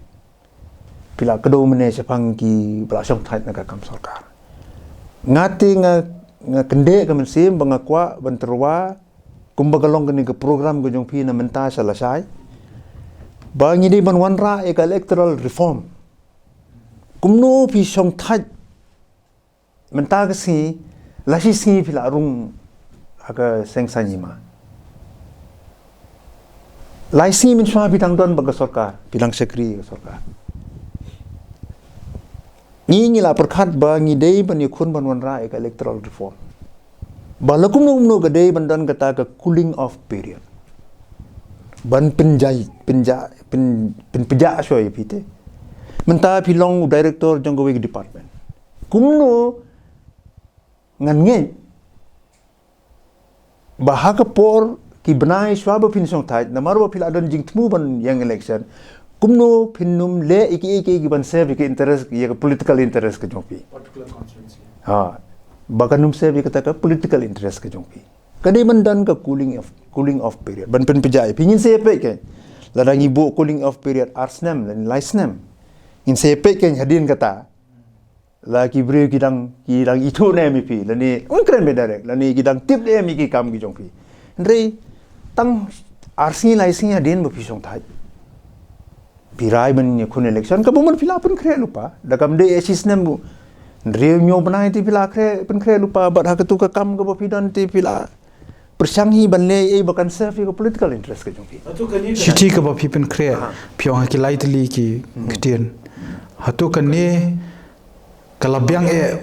phi la kdew mynne shaphang kiba la shongthait na ka kam sorkar. Nga te nga, nga kyndit ka mynsiem ba nga kwah ban tyrwa kumba ka long kane ka program ka jong phi na mynta sha lashai, ba ngi dei ban wanrah ïa ka electoral reform. Kumno phi shongthait mynta ka sngi, la shi sngi phi la rung ha ka seng saiñ hima. Lai sngi mynshuwa phi dang don bad ka sorkar, phi dang shakri ka sorkar. Ngi, ngi la pyrkhat ba ngi dei ban ïakhun ban wanrah ïa ka electoral reform. Ba la kumno kumno ka dei ban don kata ka cooling off period. Ban pynjai, pynja, pyn, pynpynjah shuwa ïa phi te. Mynta phi long u director jong kawei ka department. Kumno ngan ngeit ba ha ka por ki bnai shuwa ba phin shongthait, namar ba phi la don jingthmu ban ïeng election, kumno phin nym leh ïa ki, ïa ki, ïa ki ban serve ïa ka interest, ïa ka political interest ka jong phi. Particular constituency. Ha, ba kan nym serve ïa kata ka political interest ka jong phi. Ka dei ban don ka cooling off, cooling off period. Ban pynpynjah ïa phi, ngin sa ïa peit kein. Lada ngi buh cooling off period ar snem, lane lai snem, ngin sa ïa peit kein hadien kata. La ki briew ki dang, ki dang ithuh ne em ïa phi, lane, ym kren beit direct, lane ki dang tip ne em ïa ki kam ki jong phi. Hynrei tang ar sngi lai sngi hadien ba phi shongthait, phi rai ban ïakhun election, kaba mut phi la pynkhreh lypa, da kam dei shi snem buh. Hynriew hynñiew bnai te phi la khreh, pynkhreh lypa, bad ha katu ka kam kaba phi don te phi la pyrshang hi ban leh ei ba kan serve ïa ka political interest ka jong phi. Shithi kaba phi pynkhreh, phi ong ha ki lai tylli ki ktien. Hato kane ka la biang eh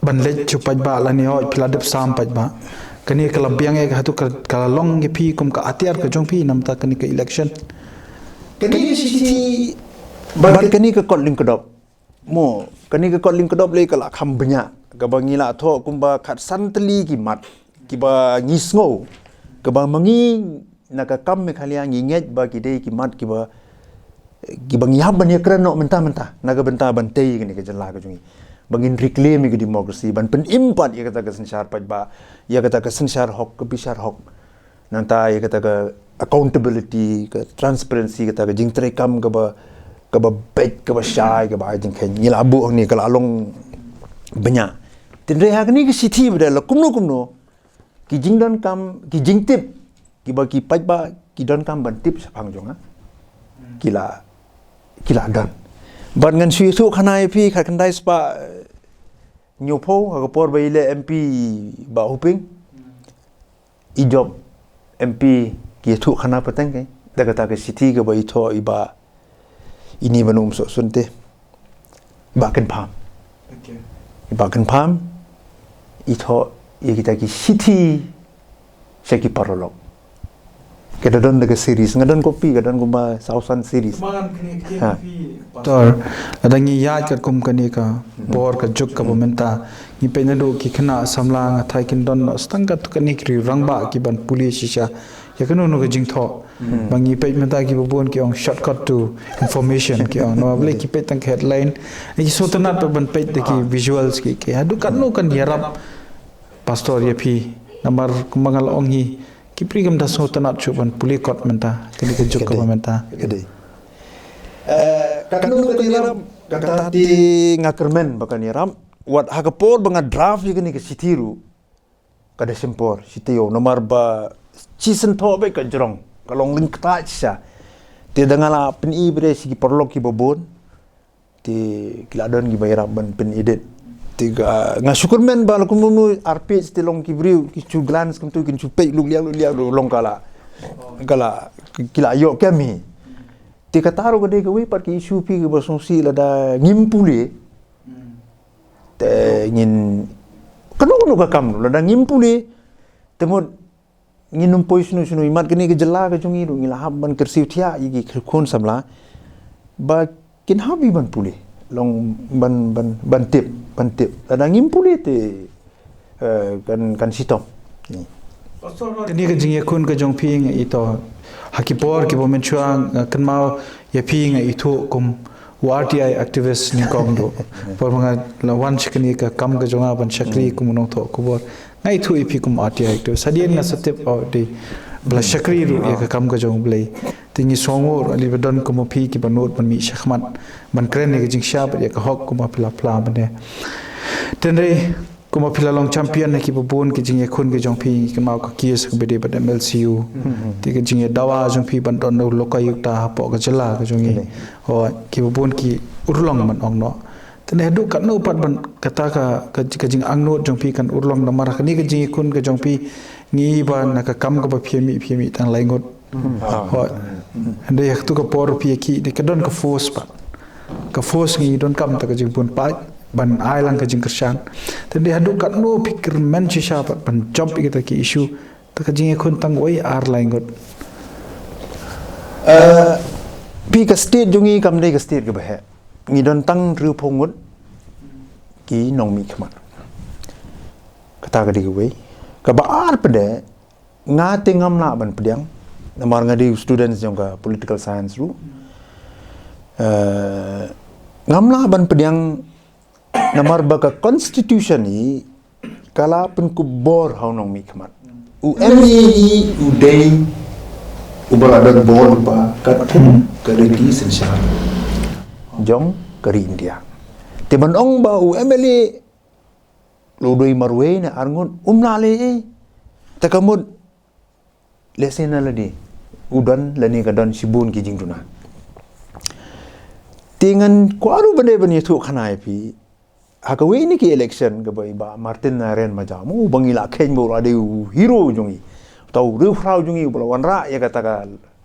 ban leit sha u paidbah, lane hooid phi la dep sam paidbah? Kane ka la biang eh, hato ka, ka la long ïa phi kum ka atiar ka jong phi namar kane ka election? Kane ka shithi bad kane ka kot lyngkdop. Mo, kane ka kot lyngkdop lei ka la kham bniah, kaba ngi la thoh kumba khatsan tylli ki mat kiba ngi sngew, kaba ma ngi na ka kam Meghalaya ngi ngeit ba ki dei ki mat kiba, kiba ngi hap ban ïakren noh mynta mynta na ka bynta ban tei kane ka jylla ka jong ngi, ba ngin reclaim ïa ka democracy, ban pynim pat ïa kata ka synshar paidbah, ïa kata ka synshar hok, ka bishar hok. Nangta ïa kata ka accountability, ka transparency, kata ka jingtrei kam kaba, kaba beit, kaba shai, kaba ai jingkheiñ, ngi la buh hangne ka la long bniah. Tynrai ha kane ka shithi ba dei la kumno kumno ki jingdonkam, ki jingtip kiba ki paidbah ki donkam ban tip shaphang jong nga, ki la, ki la don. Bad ngan shu ïathuh khana ïa phi, khatkhyndai spah hynñiewphew, ha ka por ba i leh M P i Bah Hoping, i jop M P ki ïathuh khana pateng, eh, da kata ka shithi kaba i thoh i Bah, ine ba num soh sunte, Bah Kynpham. I Bah Kynpham i thoh ïa kita ki shithi sha ki paralok. Ka da don da ka series, nga don copy, ka don kumba saw san series. Kumba ngan kane ka Ha. Tor, lada ngi ïaid katkum kane ka bor ka juk kaba mynta, ngi peit naduh ki khynnah samla nga thai kin don noh tang katto katne ki rangbah ki ban pule shisha ïa kano kano ka jingthoh. Ba ngi peit mynta kiba bun ki ong shortcut to information ki ong. Namar balei ki peit tang ka headline, ki sngewtynnat ban peit da ki visuals ki, ki haduh katno kan ïarap, Pastor, ïa phi. Namar kumba nga la ong hi, ki briew kim da sngewtynnat shuh ban pule kot mynta, kane ka juk kaba mynta. Ka dei. Eh, katno kan ïarap, kata te nga kyrmen ba kan ïarap. Wat ha ka por ba nga draft ïa kane ka shithi ruh, ka da shim por shi taïew, namar ba shi sien thoh beit ka jrong, ka long lyngkha shisha. Te da nga la pyni beit sha ki paralok kiba bun, te ki la don kiba ïarap ban pynedit. Te ka, nga shu kyrmen ba la kumno ar page te long ki briew ki shu glance kumto, ki shu peit luk liang luk liang ruh long ka la, ka la, ki la ïoh kem hi. Te kata ruh ka dei kawei pat ka issue phi kaba sngewsih, lada ngim pule, te ngin, kano kano ka kam ruh, lada ngim pule, te mut ngin ym poi shano shano. Imat kane ka jylla ka jong ngi ruh ngi la hap ban kyrsiew thiah ïa ki khun samla ba kin hap ban pule, long ban, ban, ban tip, ban tip. Lada ngim pule te, eh, kan, kan shitom. Kane ka jingïakhun ka jong phi nga ithuh ha ki por kiba mynshuwa, nga kynmaw ïa phi nga ithuh kum u R T I activist nyngkong ruh. Por ba nga la wan sha kane ka kam ka jong nga ban shakri kum u nongthoh khubor, nga ithuh ïa phi kum R T I activist. Hadien nga sa tip, oh, dei ba la shakri ruh ïa ka kam ka jong U Blei. Te ngi sngewnguh ruh lada don kum phi kiba nud ban mih shakhmat ban kren ïa ka jingshai bad ïa ka hok kumba phi la phla mynne. Hynrei kumba phi la long champion ha kiba bun ki jingïakhun ki jong phi, kynmaw ka case kaba dei bad M L C U. Te ka jingïadawa jong phi ban don u lokayukta hapoh ka jylla ka jong ngi, oh, kiba bun ki urlong ban ong noh. Te ne haduh katno pat ban kata ka, ka, ka jingangnud jong phi kan urlong, namar kane ka jingïakhun ka jong phi ngi ba na ka kam kaba phi mih, phi mih tang lai ngut. Hooid. Hynrei ha katu ka por phi ïakhih, te ka don ka force pat. Ka force ngi donkam ta ka jingbun paid ban ai lang ka jingkyrshan. Te hynrei haduh katno phi kyrmen shisha pat ban jop ïa kita ki issue, ta ka jingïakhun tang wei ar lai ngut. Eh, phi, ka state jong ngi kam dei ka state kaba heh. Ngi don tang hynriewphew ngut ki nongmihkhmat. Kata ka dei kawei. Kaba ar pat de, nga te ngam lah ban pdiang, namar nga dei students jong ka political science ruh. Eh, ngam lah ban pdiang namar ba ka constitution hi ka la pynkup bor ha u nongmihkhmat. U M L A hi u dei uba la don bor ba katkum ka riti synshar jong ka ri India. Te ban ong ba u M L A la u dei marwei ne arngut, um lah leh ei. Te ka mut lehse na lade u don lane ka don shibun ki jingduna. Te ngan kwah ruh ban dei ban ïathuh khana ïa phi, ha kawei na ki election kaba i Bah Martin Narayan Majaw, mo, uba ngi la kheiñ ba u la dei u hero jong ngi, uta u riewphraw jong ngi uba la wanrah ïa kata ka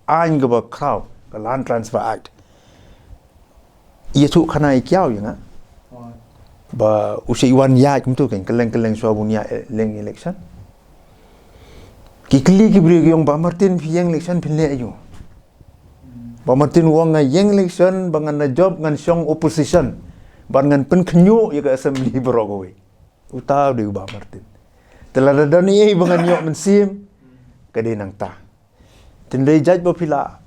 aiñ kaba khraw, ka Land Transfer Act. Ïathuh khana ïa kiaw ïa nga ba u sa i wan ïaid kumto, kan kylleng kylleng shuwa bun ïa leng election. Ki kylli ki briew ki ong, Bah Martin, phi ïeng election phin leh aïu? Bah Martin u ong, nga ïeng election ba ngan da jop ngan shong opposition bad ngan pynkhynñiuh ïa ka assembly baroh kawei. Uta u dei u Bah Martin. Te lada don ei ba ngan ïoh mynsiem, ka dei nangta. Te hynrei jait ba phi la,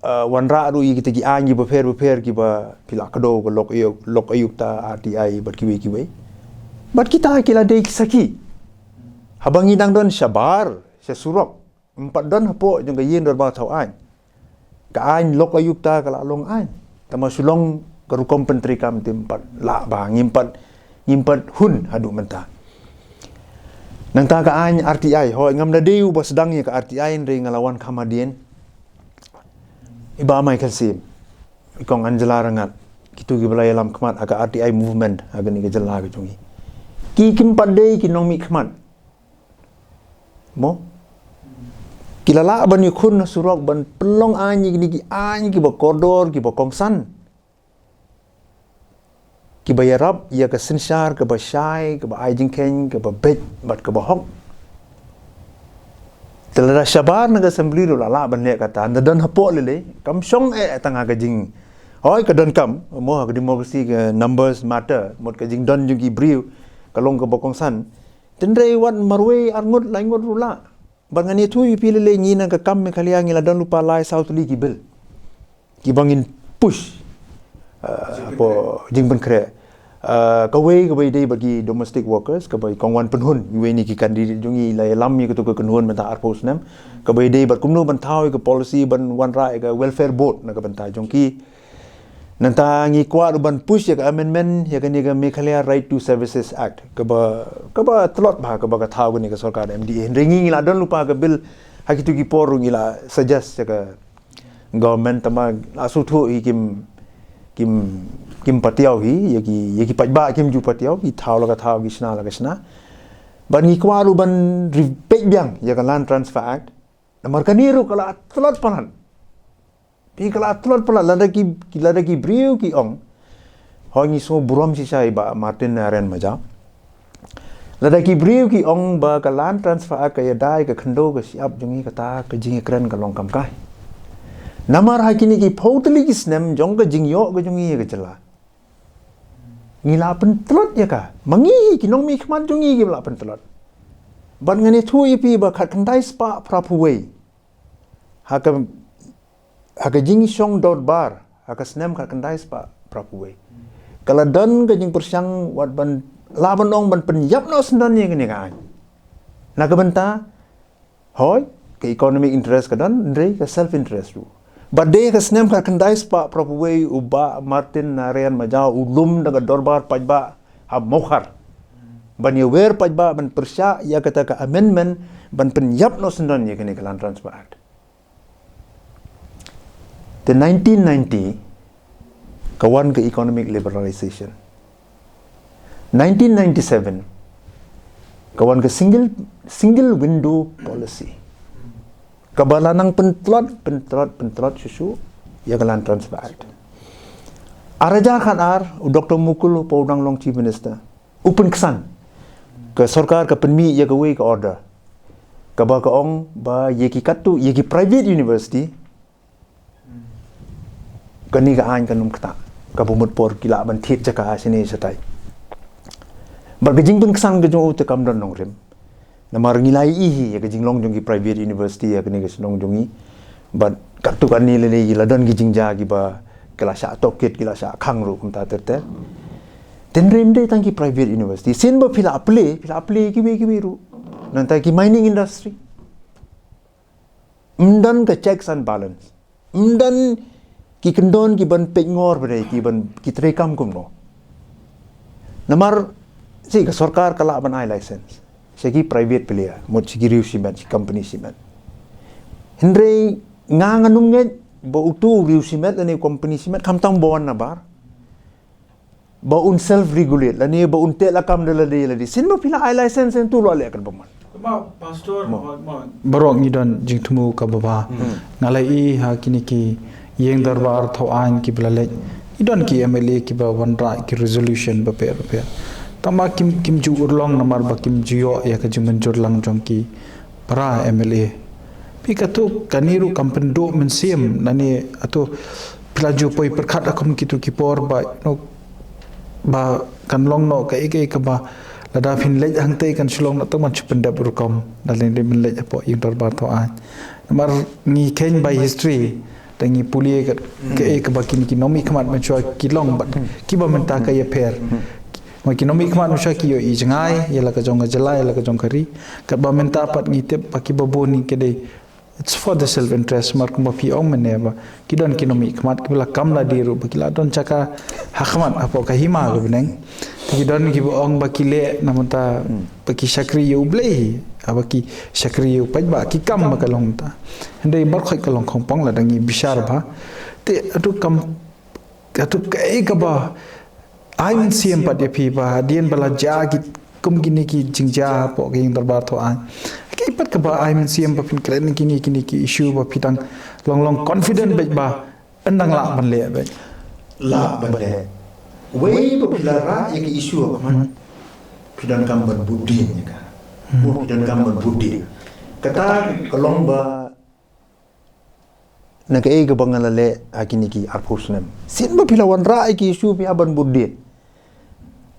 eh, wanrah ruh ïa kita ki aiñ kiba pher bapher kiba phi la kdew, ka lok ayuk, lok ayukta, R T I bad kiwei kiwei. Bad kita ki la dei ki sakhi. Haba ngi dang don shabar sha surok, ym pat don hapoh jong ka ïing dorbar thaw aiñ. Ka aiñ lok ayukta ka la long aiñ. Tangba shu long ka rukom pyntreikam te ym pat lah ba, ngim pat, ngim pat hun haduh mynta. Nangta ka aiñ R T I, hooid, ngam da dei uba sdang ïa ka R T I, hynrei nga la wan kham hadien. I Bah Michael Syiem, i Kong Angela Rangad, kito kiba la ïalam khmat ha ka R T I movement ha kane ka jylla ka jong ngi, ki kim pat dei ki nongmihkhmat. Mo? Ki la lah ban ïakhun ha surok ban pynlong aiñ ïa kine ki aiñ kiba kordor, kiba kongsan, kiba ïarap ïa ka synshar kaba shai, kaba ai jingkheiñ, kaba beit bad kaba hok. Te lada shabar na ka assembly ruh la lah ban leh kata, nda don hapoh lele, kam shong eh tang ha ka jing. Hoi ka don kam, mo ha ka democracy ka numbers matter, mut ka jingdon jong ki briew, ka long kaba kongsan. Tynrai wat marwei arngut laingut ruh lah. Bad ngan ïathuh ïa phi lele ngi na ka kam Meghalaya ngi la don lypa lai saw tylli ki bill. Kiba ngin push. Uh, hapoh jingpynkhreh. Uh, kawei kaba ïadei bad ki domestic workers, kaba i Kong Wanpynhun, iwei na ki candidate jong ngi la ïalam ïa kato ka kynhun mynta arphew snem. Kaba ïadei bad kumno ban thaw ïa ka policy ban wanrah ïa ka welfare board na ka bynta jong ki. Nangta ngi kwah ruh ban push ïa ka amendment ïa kane ka Meghalaya Right to Services Act, kaba, kaba tlot bha, kaba ka thaw kane ka sorkar M D A. Hynrei ngi, ngi la don lypa ka bill, ha kito ki por ruh ngi la suggest ïa ka government, tangba la sngewthuh hi kim, kim, kim patiaw hi, ïa ki, ïa ki paidbah kim ju patiaw, ki thaw la ka thaw, ki shna la ka shna. Bad ngi kwah ruh ban ri-, peit biang ïa ka Land Transfer Act. Namar kane ruh ka la tlot palat. Phi, ka la tlot palat, lada ki, ki, lada ki briew ki ong. Hoi, ngi sngewburom shisha ïa i Bah Martin Narayan Majao. Lada ki briew ki ong ba ka Land Transfer Act ka ïada ïa ka khyndew ka shyiap jong ngi, kata ka jingïakren ka long kam kai. Namar ha kine ki phew tylli ki snem jong ka jingïoh ka jong ngi ïa ka jylla, ngi la pyntlot ïa ka. Ma ngi hi, ki nongmihkhmat jong ngi ki la pyntlot. Bad ngan ïathuh ïa phi ba khatkhyndai spah phraphew wei, ha ka, ha ka jingshong dorbar ha ka snem khatkhyndai spah phraphew wei, ka la don ka jingpyrshang wat ban, lah ban ong, ban pynïap noh syndon ïa kane ka aiñ. Na ka bynta, hoi, ka economic interest ka don, hynrei ka self interest ruh. Bad dei ha ka snem khatkhyndai spah phraphew wei u Bah Martin Narayan Majao u lum da ka dorbar paidbah ha Mawkhar ban ïawer paidbah, ban pyrshah ïa kata ka amendment, ban pynïap noh syndon ïa kane ka Land Transfer Act. Te nineteen ninety ka wan ka economic liberalization. Nineteen ninety-seven ka wan ka single, single window policy, kaba la nang pyntlot, pyntlot, pyntlot shuh shuh ïa ka Land Transfer Act. Ar hajar khatar, u Doctor Mukul, u pa u dang long Chief Minister, u pynksan, ka sorkar ka pynmih ïa kawei ka order, kaba ka ong ba ïa ki katto, ïa ki private university, kane ka aiñ kan ym ktah, kaba mut por ki lah ban thied jaka shane shatai. Bad ka jingpynksan ka jong u te kam don nongrim. Namar ngi la ïohi hi ïa ka jinglong jong ki private university ha kane ka shnong jong ngi. Bad katto katne lei lei la don ki jingjia kiba, ki la shah tohkit, ki la shah khang ruh kumta ter ter. Te ym dei tang ki private university. Sien ba phi la plie, phi la plie kiwei kiwei ruh. Nangta ki mining industry. Ym don ka checks and balance. Ym don ki kyndon ki ban peit ngor ba dei ki ban, ki treikam kumno. Namar shi ka sorkar ka lah ban ai license sha ki private player, mut sha ki riew shimet, shi company shimet. Hynrei nga ngan ym ngeit ba uto u riew shimet lane u company shimet khamtam ba wan na bar, ba un self regulate lane ba un teh lakam da lade lade. Sien ba phi la ai license, sien to la leh katba mon. Ba pastor, baroh ngi don jingthmu kaba bha. Nga la ïohi ha kine ki ïing dorbar thaw aiñ kiba la leit, ngi don ki M L A kiba wanrah ki resolution bapher bapher. Tangba kim, kim ju urlong namar ba kim ju ïoh ïa ka jingmynjur lang jong ki para M L A. Phi, kato kane ruh kam pynduh mynsiem, lane ato phi la ju poi pyrkhat ha kum kito ki por ba, no, ba kan long noh kaei kaei kaba lada phin leit hangtei kan shu long noh tang ban shu pyndep rukom, lada phin leit hapoh ïing dorbar thaw aiñ. Namar ngi kheiñ by history, da ngi pule ka, kaei kaba kine ki nongmihkhmat mynshuwa ki long bad kiba mynta ka ïapher. Ma ki nongmihkhmat mynshuwa ki ïohi jngai ïa la ka jong ka jylla, ïa la ka jong ka ri. Katba mynta pat ngi tip ba kiba bun hi ki dei, it's for the self interest, mar kumba phi ong mynne ba ki don ki nongmihkhmat kiba la kam lade ruh ba ki la don jaka ha khmat hapoh ka hima ka bneng. Te ki don kiba ong ba ki leh na bynta ba ki shakri ïa U Blei hi, ha ba ki shakri ïa u paidbah, ki kam ba ka long mynta. Hynrei baroh khoit ka long khongpong lada ngi bishar bha. Te hato kam, hato kaei kaba ai mynsiem pat ïa phi ba hadien ba la jia ki, kum kine ki jingjia hapoh ka ïing dorbar thaw aiñ, kaei pat kaba ai mynsiem ba phin kren kine, kine ki issue ba phi dang long long confident beit ba yn dang lah ban leh beit? Lah ban leh. Wei ba phi la rah ïa ka issue ha khmat, phi donkam ban bud dien ïa ka. Mo, phi donkam ban bud dien. Kata ka long ba na kaei kaba nga la leh ha kine ki arphew snem. Sien ba phi la wanrah ïa ki issue phi hap ban bud dien.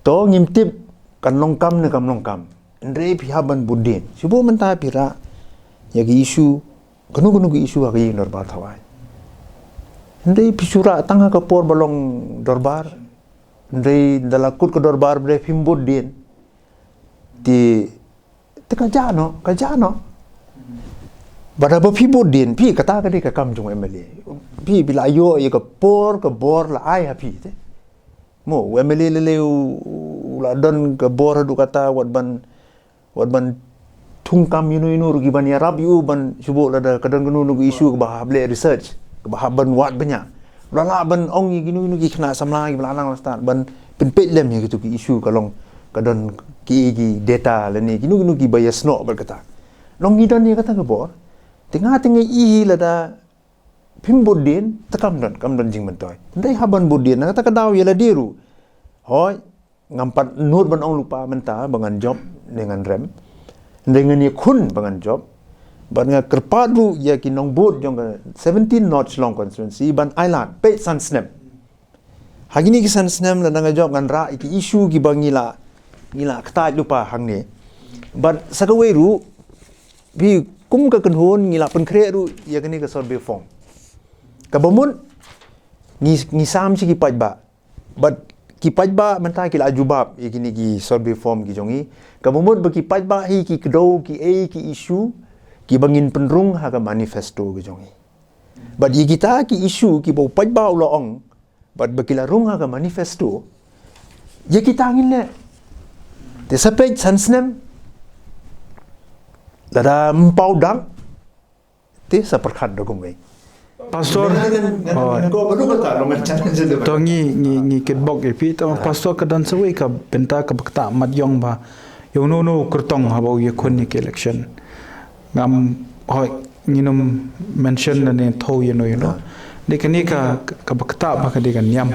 To ngim tip kan long kam ne kam long kam. Hynrei phi hap ban bud dien. Shu buh mynta phi rah ïa ki issue, kano kano ki issue ha ka ïing dorbar thaw aiñ. Hynrei phi shu rah tang ha ka por ba long dorbar. Hynrei da la kut ka dorbar ba dei phim bud dien. Te te ka jah noh, ka jah noh. Bad haba phi bud dien, phi kata ka dei ka kam jong u M L A. Phi, phi la ïoh ïa ka por, ka bor la ai ha phi te. Mo, u M L A lei lei u, u la don ka bor haduh katta wat ban, wat ban thung kam ïano ïano ruh kiban ïarap ïa u ban shu buh lada ka don kano kano ka issue kaba hap leh research, kaba hap ban wad bniah. La lah ban ong ïa kino kino ki khynnah samla kiba la nang la stad ban pynpeit lem ïa kito ki issue ka long ka don ki, ki data lane kino kino kiba ïasnoh bad kata. Long ngi don ïa kata ka bor. Te nga te nga ïohi lada phim bud dien te kam don, kam don jingmyntoi. Hynrei hap ban bud dien na kata ka daw ïa lade ruh. Hooid, ngam pat nud ban ong lypa mynta ba ngan jop ne ngan rem. Hynrei ngan ïakhun ba ngan jop. Bad nga kyrpad ruh ïa ki nongbud jong ka seventeen North Shillong constituency ban ailad, peit san snem. Ha kine ki san snem lada nga jop ngan rah ïa ki issue kiba ngi la, ngi la ktah lypa hangne. Bad sa kawei ruh, phi kum ka kynhun ngi la pynkhreh ruh ïa kane ka survey form. Kaba mut ngi, ngi sam sha ki paidbah. Bad ki paidbah mynta ki la jubab ïa kine ki survey form ki jong ngi. Kaba mut ba ki paidbah hi ki kdew kiei ki issue kiba ngin pynrung ha ka manifesto ki jong ngi. Bad ïa kita ki issue kiba u paidbah u la ong bad ba ki la rung ha ka manifesto, ïa kita ngin leh. Te sa peit san snem lada ym paw dak, te sa pyrkhat da kumwei. Pastor, oh, to ngi, ngi, ngi kitbok ïa phi, to Pastor ka don sa wei ka bynta kaba ktah mat ïong ba ïa uno uno u kyrtong haba u ïakhun ïa ki election. Ngam, hooid, ngin ym mention lane thoh ïano ïano. Dei kane ka, kaba ktah ba ka dei ka niam,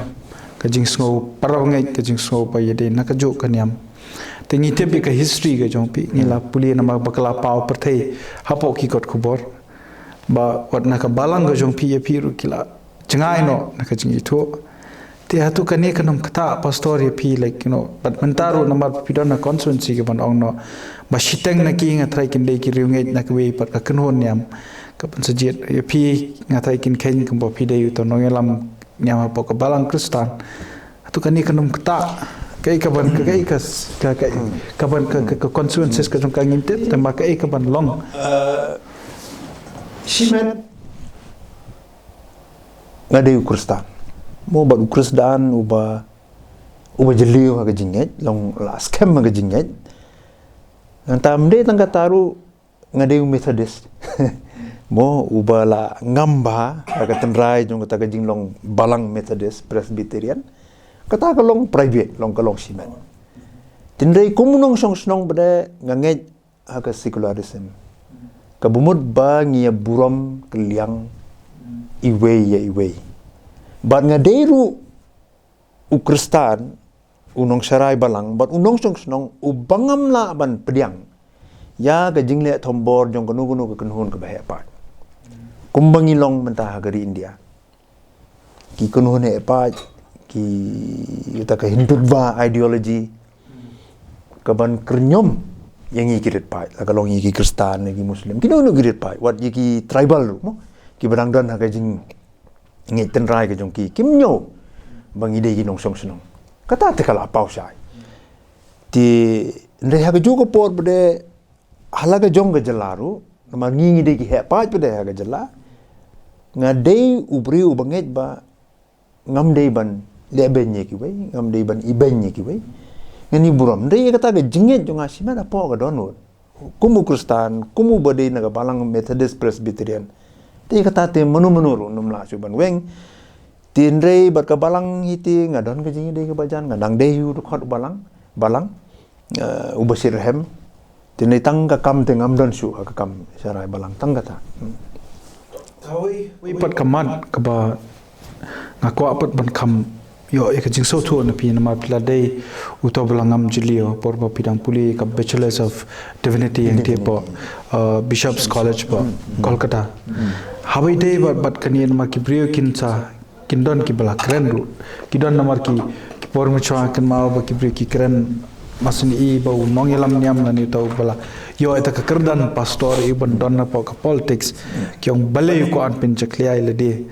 ka jingsngew para bangeit, ka jingsngew ba ïadei na kajuh ka niam. Te ngi tip ïa ka history ka jong phi, ngi la pule namar ba ka la paw pyrthei hapoh ki kot khubor. Ba wat na ka balang ka jong phi ïa phi ruh ki la jngai noh na ka jingithuh. Te hato kane kan ym ktah Pastor ïa phi, like, you know, bad mynta ruh namar ba phi don na constituency kaban ong noh ba shiteng na ki nga tharai kin dei ki riewngeit na kawei pat ka kynhun niam. Kaban sa jied ïa phi nga tharai kin kheiñ kumba phi dei uto u nongïalam niam hapoh ka balang Khristan. Hato kane kan ym ktah, kaei kaban, ka, kaei ka, ka, ka, kaban ka, ka, ka constituencies ka jong ka ngim tip, tangba kaei kaban long. Eh, shimet nga dei u Khristan. Mo bad u Khristan uba, uba jylliew ha ka jingngeit, long la skhem ha ka jingngeit. Nangta ym dei tang kata ruh nga dei u Methodist. Mo uba la ngam bha ha ka tynrai jong kata ka jinglong balang Methodist Presbyterian. Kata ka long private, long ka long shimet. Hynrei kum u nongshong shnong ba dei nga ngeit ha ka secularism. Kaba mut ba ngi ïa burom kylliang iwei ïa iwei. Bad nga dei ruh u Khristan, u nongsharai balang, bad u nongshong shnong, uba ngam lah ban pdiang ïa ka jingleh thombor jong kano kano ka kynhun kaba heh paid. Kumba ngi long mynta ha ka ri India. Ki kynhun heh paid, ki, kata ka Hindutva ideology, kaban kyrñiom ïa ngi ki rit paid, la ka long ïa ki Khristan, ïa ki Muslim, kino kino ki rit paid, wat ïa ki tribal ruh, mo, kiba dang don ha ka jing ngeit tynrai ka jong ki, kim ñiew ba ngi dei ki nongshong shnong. Kata te ka la paw shai. Te hynrei ha kajuh ka por ba dei ha la ka jong ka jylla ruh, namar ngi ngi dei ki heh paid ba dei ha ka jylla. Nga dei u briew uba ngeit ba ngam dei ban leh beiñ ïa kiwei, ngam dei ban ibeiñ ïa kiwei. Ngan ïa burom. Hynrei ïa kata ka jingngeit jong nga shimet hapoh ka dohnud. Kum u Khristan, kum uba dei na ka balang Methodist Presbyterian. Te kata te mano mano ruh ym lah shuh ban weng. Te hynrei bad ka balang hi te nga don ka jingïadei kaba jan, nga dang dei hi u dkhot balang, balang, eh, uba shitrhem. Te hynrei tang ka kam te ngam don shuh ha ka kam sharai balang tang kata. Hmm. Kawei, wei pat ka mat kaba nga kwah pat ban kham ïoh ïa ka jingsngewthuh na phi namar phi la dei uto ba la ngam jylliew por ba phi dang pule ka Bachelors of Divinity hangtei hapoh uh, Bishop's College hapoh Kolkata. Haba ïadei bad bad kane namar ki briew kin sa kin don kiba la kren ruh. Ki don namar ki ki por mynshwa kynmaw ba ki briew ki kren, ma sngewthuh ba u nongïalam niam lane uto ba la ïoh ïa ka kyrdan pastor ïa u ban don hapoh ka politics. Ki ong balei u kwah ban pynjakhlia ïa lade.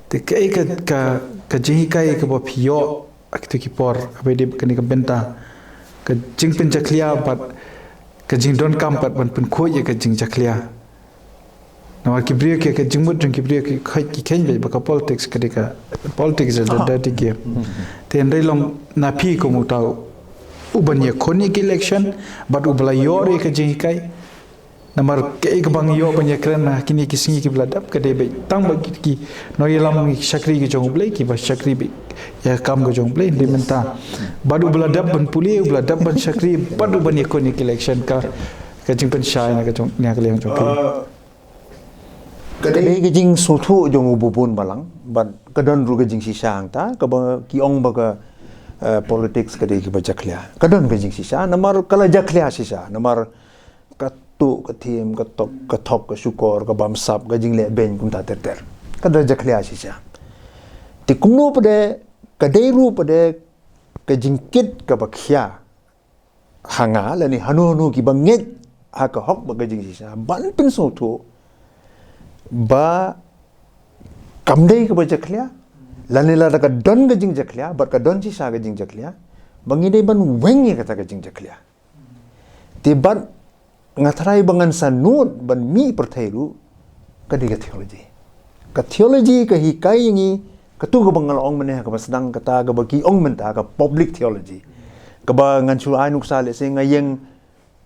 Te kaei ka ka ka jinghikai kaba phi ïoh ha kito ki por, haba ïadei bad kane ka bynta, ka jingpynjakhlia bad ka jingdonkam pat ban pynkhuid ïa ka jingjakhlia. Namar ki briew ki, ka jingmut jong ki briew ki kheiñ, ki kheiñ beit ba ka politics ka dei ka politics da da da ki. Te hynrei long na phi kum uta u ban ïakhun ïa ki election bad u ba la ïoh ïa ka jinghikai. Namar kaei kaba nga ïoh ban ïakren ha kine ki sngi kiba la dep ka dei beit tang ba ki, ki nongïalam, ki shakri ki jong U Blei, kiba shakri beit ïa ka kam ka jong U Blei, hynrei mynta bad u ba la dep ban pule, u ba la dep ban shakri bad u ban ïakhun ïa ki election, ka ka jingpynshai na ka jong, na ka liang jong phi. Ka dei ka jingsngewthuh jong u ba bun balang bad ka don ruh ka jingshisha hangta kaba ki ong ba ka, eh, politics ka dei kaba jakhlia. Ka don ka jingshisha namar ka la jakhlia shisha namar ka tuh ka thim, ka tok, ka thok, ka shukor, ka bamsap, ka jingleh beiñ kumta ter ter. Ka da jakhlia shisha. Te kumno pat de, ka dei ruh pat de ka jingkit kaba khia ha nga lane hano hano kiba ngeit ha ka hok bad ka jingshisha ban pynsngewthuh ba kam dei kaba jakhlia lane lada ka don ka jingjakhlia bad ka don shisha ka jingjakhlia, ba ngi dei ban weng ïa kata ka jingjakhlia. Te bad nga tharai ba ngan sa nud ban mih pyrthei ruh ka dei ka theology. Ka theology ka hikai ïa ngi katu kaba nga la ong mynne ha kaba sdang, kata kaba ki ong mynta ka public theology. Kaba ngan shu ai nuksa lehse nga ïeng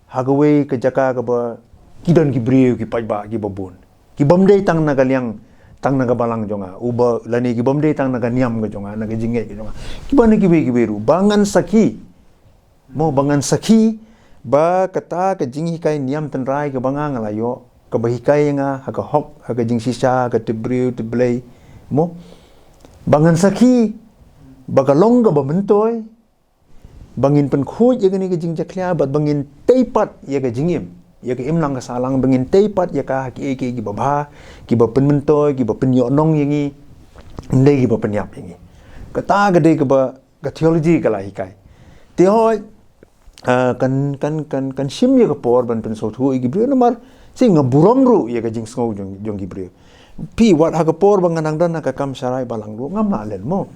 ha kawei ka jaka kaba ki don ki briew, ki paidbah kiba bun, kibym dei tang na ka liang, tang na ka balang jong nga, uba lane kibym dei tang na ka niam ka jong nga, na ka jingngeit ka jong nga, kiba na kiwei kiwei ruh, ba ngan sakhi, mo, ba ngan sakhi ba kata ka jinghikai niam tynrai kaba nga nga la ïoh, kaba hikai ïa nga ha ka hok, ha ka jingshisha, ha ka tip briew tip Blei, mo, ba ngan sakhi ba ka long kaba myntoi, ba ngin pynkhuid ïa kane ka jingjakhlia bad ba ngin tei pat ïa ka jingim, ïa ka imlang ka sahlang, ba ngin tei pat ïa ka ha kiei kiei kiba bha, kiba pynmyntoi, kiba pynïohnong ïa ngi, ym dei kiba pynïap ïa ngi. Kata ka dei kaba ka theology ka la hikai. Te hooid, ah, kan, kan, kan, kan shim ïa ka por ban pynsngewthuh ïa ki briew namar shi nga burom ruh ïa ka jingsngew jong, jong ki briew. Phi wad ha ka por ba nga nang don ha ka kam sharai balang ruh ngam lah len mo.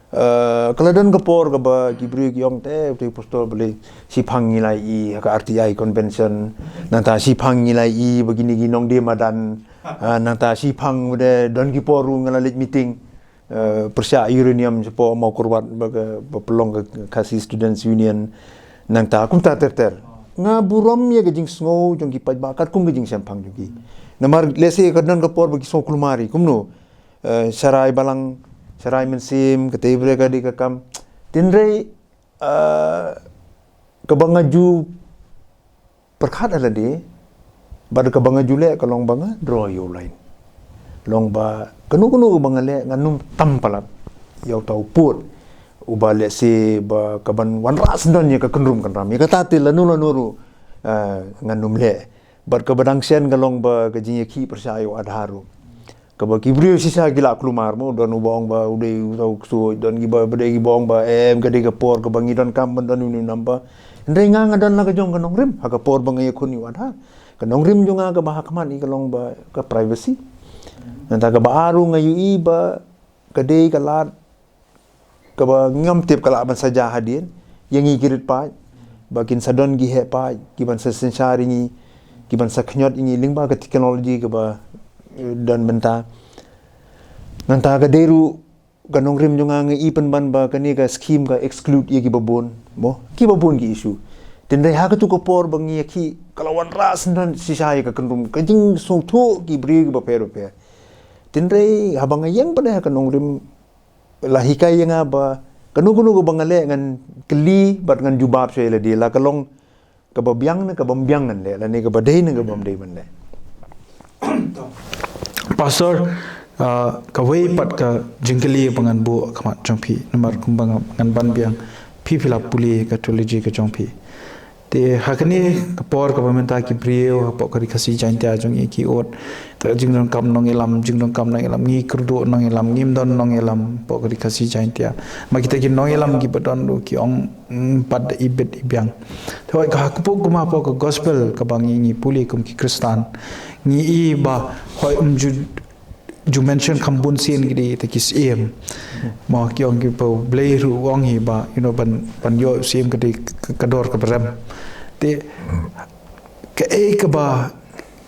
Eh, ka la don ka por kaba ki briew ki ong te, te pastor balei shiphang ngi la ïohi ha ka R T I convention, nangta shiphang ngi la ïohi ba kine ki nongdie madan, ah, nangta shiphang ba de don ki por ruh nga la leit meeting, eh, pyrshah uranium shapoh Mawkyrwat ba ka, ba pynlong ka Khasi Students Union, nangta kumta ter ter. Nga burom ïa ka jingsngew jong ki paidbah katkum ka jingshemphang jong ki. Namar lehse ka don ka por ba ki sngew kulmar hi kumno, eh, sharai balang, sharai mynsiem, katei briew ka dei ka kam. Hynrei, eh, kaba nga ju pyrkhat ha lade bad kaba nga ju leh ka long ba nga draw ïa u line. Long ba kano kano kaba nga leh ngan ym tam palat ïa uta u pud uba lehse ba ka ban wanrah syndon ïa ka kynrum kynram. Ïa kata te lano lano ruh, eh, ngan ym leh. Bad kaba dang shen ka long ba ka jingïakhih pyrshah ïa u Aadhaar ruh. Kaba ki briew shisha ki la kulmar mo, don uba ong ba u dei uta u ksuid, don kiba, ba dei kiba ong ba em ka dei ka por kaba ngi donkam ban don une u number. Hynrei nga nga don la ka jong ka nongrim ha ka por ba nga ïakhun ïa u Aadhaar. Ka nongrim jong nga kaba ha khmat ngi ka long ba ka privacy. Nangta kaba ar ruh nga ïohi ba ka dei ka lad kaba ngam tip ka lah ban sa jia hadien ïa ngi ki rit paid, ba kin sa don ki heh paid ki ban sa synshar ïa ngi, ki ban sa khñiot ïa ngi lyngba ka technology kaba, eh, don mynta. Nangta ka dei ruh ka nongrim jong nga, nga i pynban ba kane ka scheme ka exclude ïa kiba bun, mo, kiba bun ki issue. Hynrei ha katu ka por ba ngi ïakhih ka la wanrah syndon shisha ïa ka kynrum, ka jingsngewthuh ki briew kiba pher bapher. Hynrei haba nga ïeng pat ha ka nongrim la hikai ïa nga ba kano kano kaba nga leh ngan kylli bad ngan jubab shuwa ïa lade, la ka long kaba biang ne kabym biang ngan leh, lane kaba dei ne kabym dei ban leh. Pastor, Ah, kawei pat ka jingkylli ba ngan buh ha khmat jong phi, namar kumba ngan ban biang, phi phi la pule ka theology ka jong phi. Te ha kane ka por kaba mynta ki briew hapoh ka Ri Khasi Jaintia jong ngi ki ot, te ka jingdonkam nongïalam, jingdonkam nongïalam, ngi kyrduh nongïalam, ngim don nongïalam hapoh ka Ri Khasi Jaintia. Ma kita ki nongïalam kiba don ruh ki ong, mm, pat da ibit ibiang. Te hooid ka ha kpoh kumba hapoh ka gospel kaba ngi ngi pule kum ki Khristan, ngi i ba hooid, um ju ju mention kham bun sien ki dei te ki syiem. Mo ki ong ki ba U Blei ruh u ong hi ba, you know, ban ban ïoh syiem ka dei ka, ka dor kaba rem. Te kaei kaba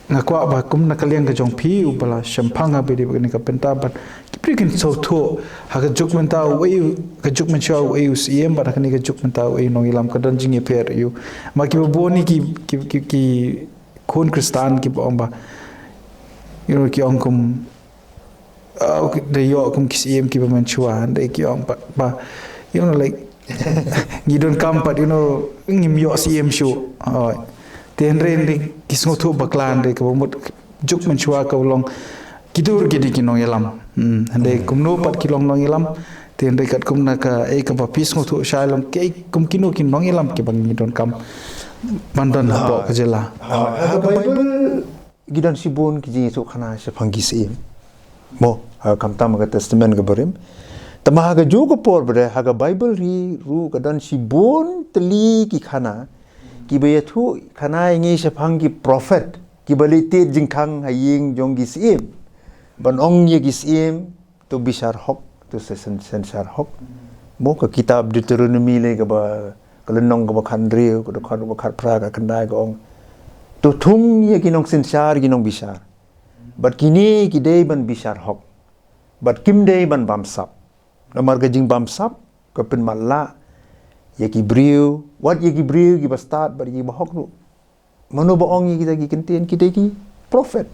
nga kwah ba kum na ka liang ka jong phi uba la shemphang ha ba dei ba kane ka bynta, ban ki briew kin sngewthuh ha ka juk mynta uei, ka juk mynshuwa uei u syiem, bad ha kane ka juk mynta uei u nongïalam, ka don jingïapher aïu. Ma kiba bun hi ki ki ki, ki khun Khristan kiba ong ba, you know, ki ong kum, ah, da ïoh kum ki syiem kiba mynshuwa, da ki ong ba, ba, you know, like, ngi donkam pat, you know, ngim ïoh syiem shuh. Oh. Te hynrei, hynrei ki sngewthuh bakla, hynrei kaba mut juk mynshuwa ka long ki dur ki dei ki nongïalam. Hmm. Hynrei kumno pat ki long nongïalam, te hynrei katkum na kaei kaba phi sngewthuh shai, long kaei kum kino ki nongïalam kiba ngi donkam ban don hapoh ka jylla. Ha ka Baibl ki don shibun ki jingïathuhkhana shaphang ki syiem. Mo, ha, khamtam ha ka Testament kaba rim. Tangba ha ka juh ka por pat, ha ka Baibl hi ruh ka don shibun tylli ki khana kiba ïathuhkhana ïa ngi shaphang ki prophet kiba leit tied jingkhang ha ïing jong ki syiem, ban ong ïa ki syiem, to bishar hok, to syn- synshar hok. Mo, ka kitab Deuteronomi lei kaba, ka lynnong kaba khathynriew, ka dkhot kaba khatphra, ka khyndai ka ong, to thung ïa ki nongsynshar, ki nongbishar. Bad kine ki dei ban bishar hok, bad kim dei ban bamsap. Namar ka jingbamsap ka pynmatlah ïa ki briew, wat ïa ki briew kiba stad bad ïa kiba hok ruh. Mano ba ong ïa kita ki ktien? Kita ki prophet.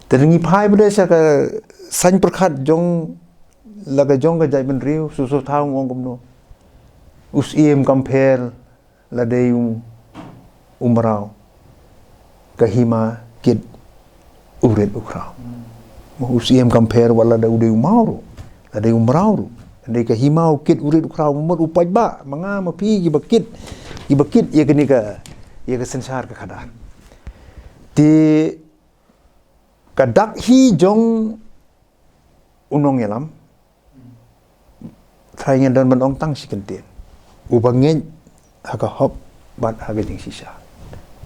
Te ngi phai pat sha ka saiñ pyrkhat jong la ka jong ka jaitbynriew, shuh shuh thaw ong kumno? U syiem kam pher lada u, u mraw. Ka hima kit u rit u khraw. Mo, u syiem kam pher wat lada u dei u maw ruh, lada u mraw ruh. Hynrei ka hima u kit u rit u khraw, mut u paidbah, ma nga ma phi kiba kit, kiba kit ïa kane ka, ïa ka synshar ka khadar. Te ka dak hi jong u nongïalam, Trai ngan don ban ong tang shi kyntien. Uba ngeit ha ka hok bad ha ka jingshisha.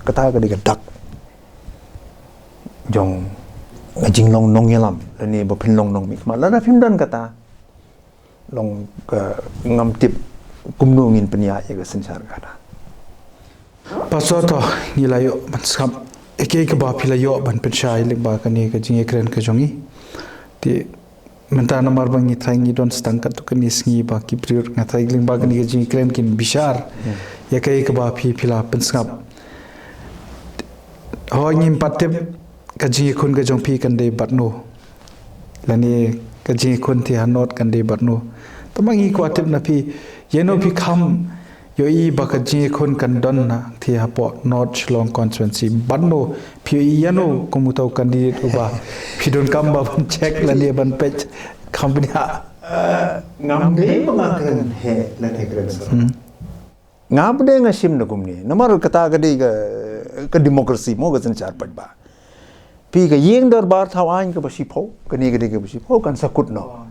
Kata ka dei ka dak jong ka jinglong nongïalam lane ba phin long nongmihkhmat. Lada phim don kata, long ka ngam tip kumno ngin pynïaid ïa ka synshar ka khadar. Pastor, to ngi la ïoh ban sngap ïa kaei kaba phi la ïoh ban pynshai lyngba kane ka jingïakren ka jong ngi. Te mynta namar ba ngi tharai ngi don stang katto katne sngi ba ki briew, nga tharai lyngba kane ka jingïakren kin bishar ïa kaei kaba phi, phi la pynsngap. Hooid, ngim pat tip ka jingïakhun ka jong phi kan dei bad no, lane ka jingïakhun te ha North kan dei bad no. Tangba ngi kwah tip na phi, ïano phi kham ïohi ba ka jingïakhun kan don na te hapoh North Shillong constituency? Bad no, phi ïohi ïano kum uta u candidate uba phi donkam ba ban check lane ban peit kham bniah? Ngam dei ba nga kren heh lane kren syrah. Nga pat de nga shim da kumne. Namar kata ka dei ka, ka democracy mo, ka synshar paidbah. Phi, ka ïing dorbar thaw aiñ kaba shiphew, kane ka dei kaba shiphew, kan sa kut noh.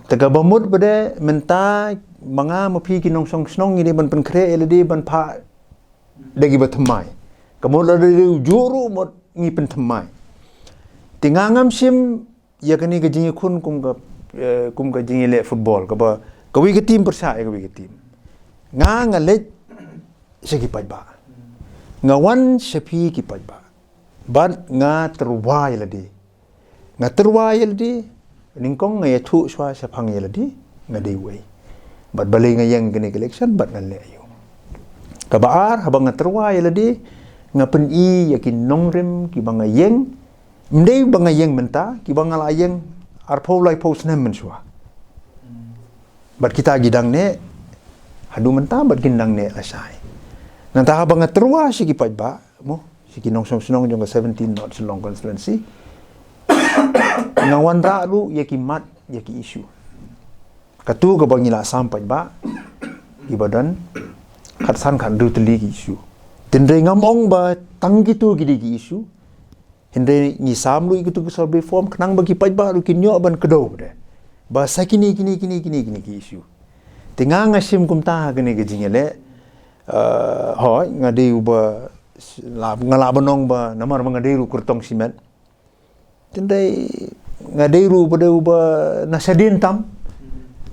Te kaba mut pat de mynta ma nga ma phi ki nongshong shnong ngi dei ban pynkhreh ïa lade ban phah da kiba thymmai. Ka mut lada dei u juh ruh mut ngi pynthymmai. Te nga ngam shim ïa kane ka jingïakhun kum ka, eh, kum ka jingïaleh football, kaba kawei ka team pyrshah ïa kawei ka team. Nga nga leit sha ki paidbah. Nga wan sha phi ki paidbah. Bad nga tyrwa ïa lade. Nga tyrwa ïa lade. Nyngkong nga ïathuh shuwa shaphang ïa lade, nga dei uei. Bad balei nga ïeng kane ka election bad ngan leh aïu. Kaba ar, haba nga tyrwa ïa lade, nga pyni ïa ki nongrim kiba nga ïeng, ym dei ba nga ïeng mynta, kiba nga la ïeng arphew laiphew snem mynshuwa. Bad kita ki dang neh haduh mynta bad kin dang neh lashai. Nangta haba nga tyrwa sha ki paidbah, mo, sha ki nongshong shnong jong ka seventeen North Shillong constituency, Nga wanrah ruh ïa ki mat, ïa ki issue. Katu kaba ngi la sam pat ba, kiba don khatsan khatduh tylli ki issue. Tynrai ngam ong ba tang kitu ki dei ki issue. Hynrei ngi sam ruh ïa kitu ki survey form khnang ba ki paidbah ruh kin ïoh ban kdew ba dei ba sa kine, kine, kine, kine, kine ki issue. Te nga nga shim kumta ha kane ka jingïaleh. Eh, hooid, nga dei uba la, nga lah ban ong ba namar ba nga dei ruh kyrtong shimet. Tynrai nga dei ruh ba dei uba na shadien tam.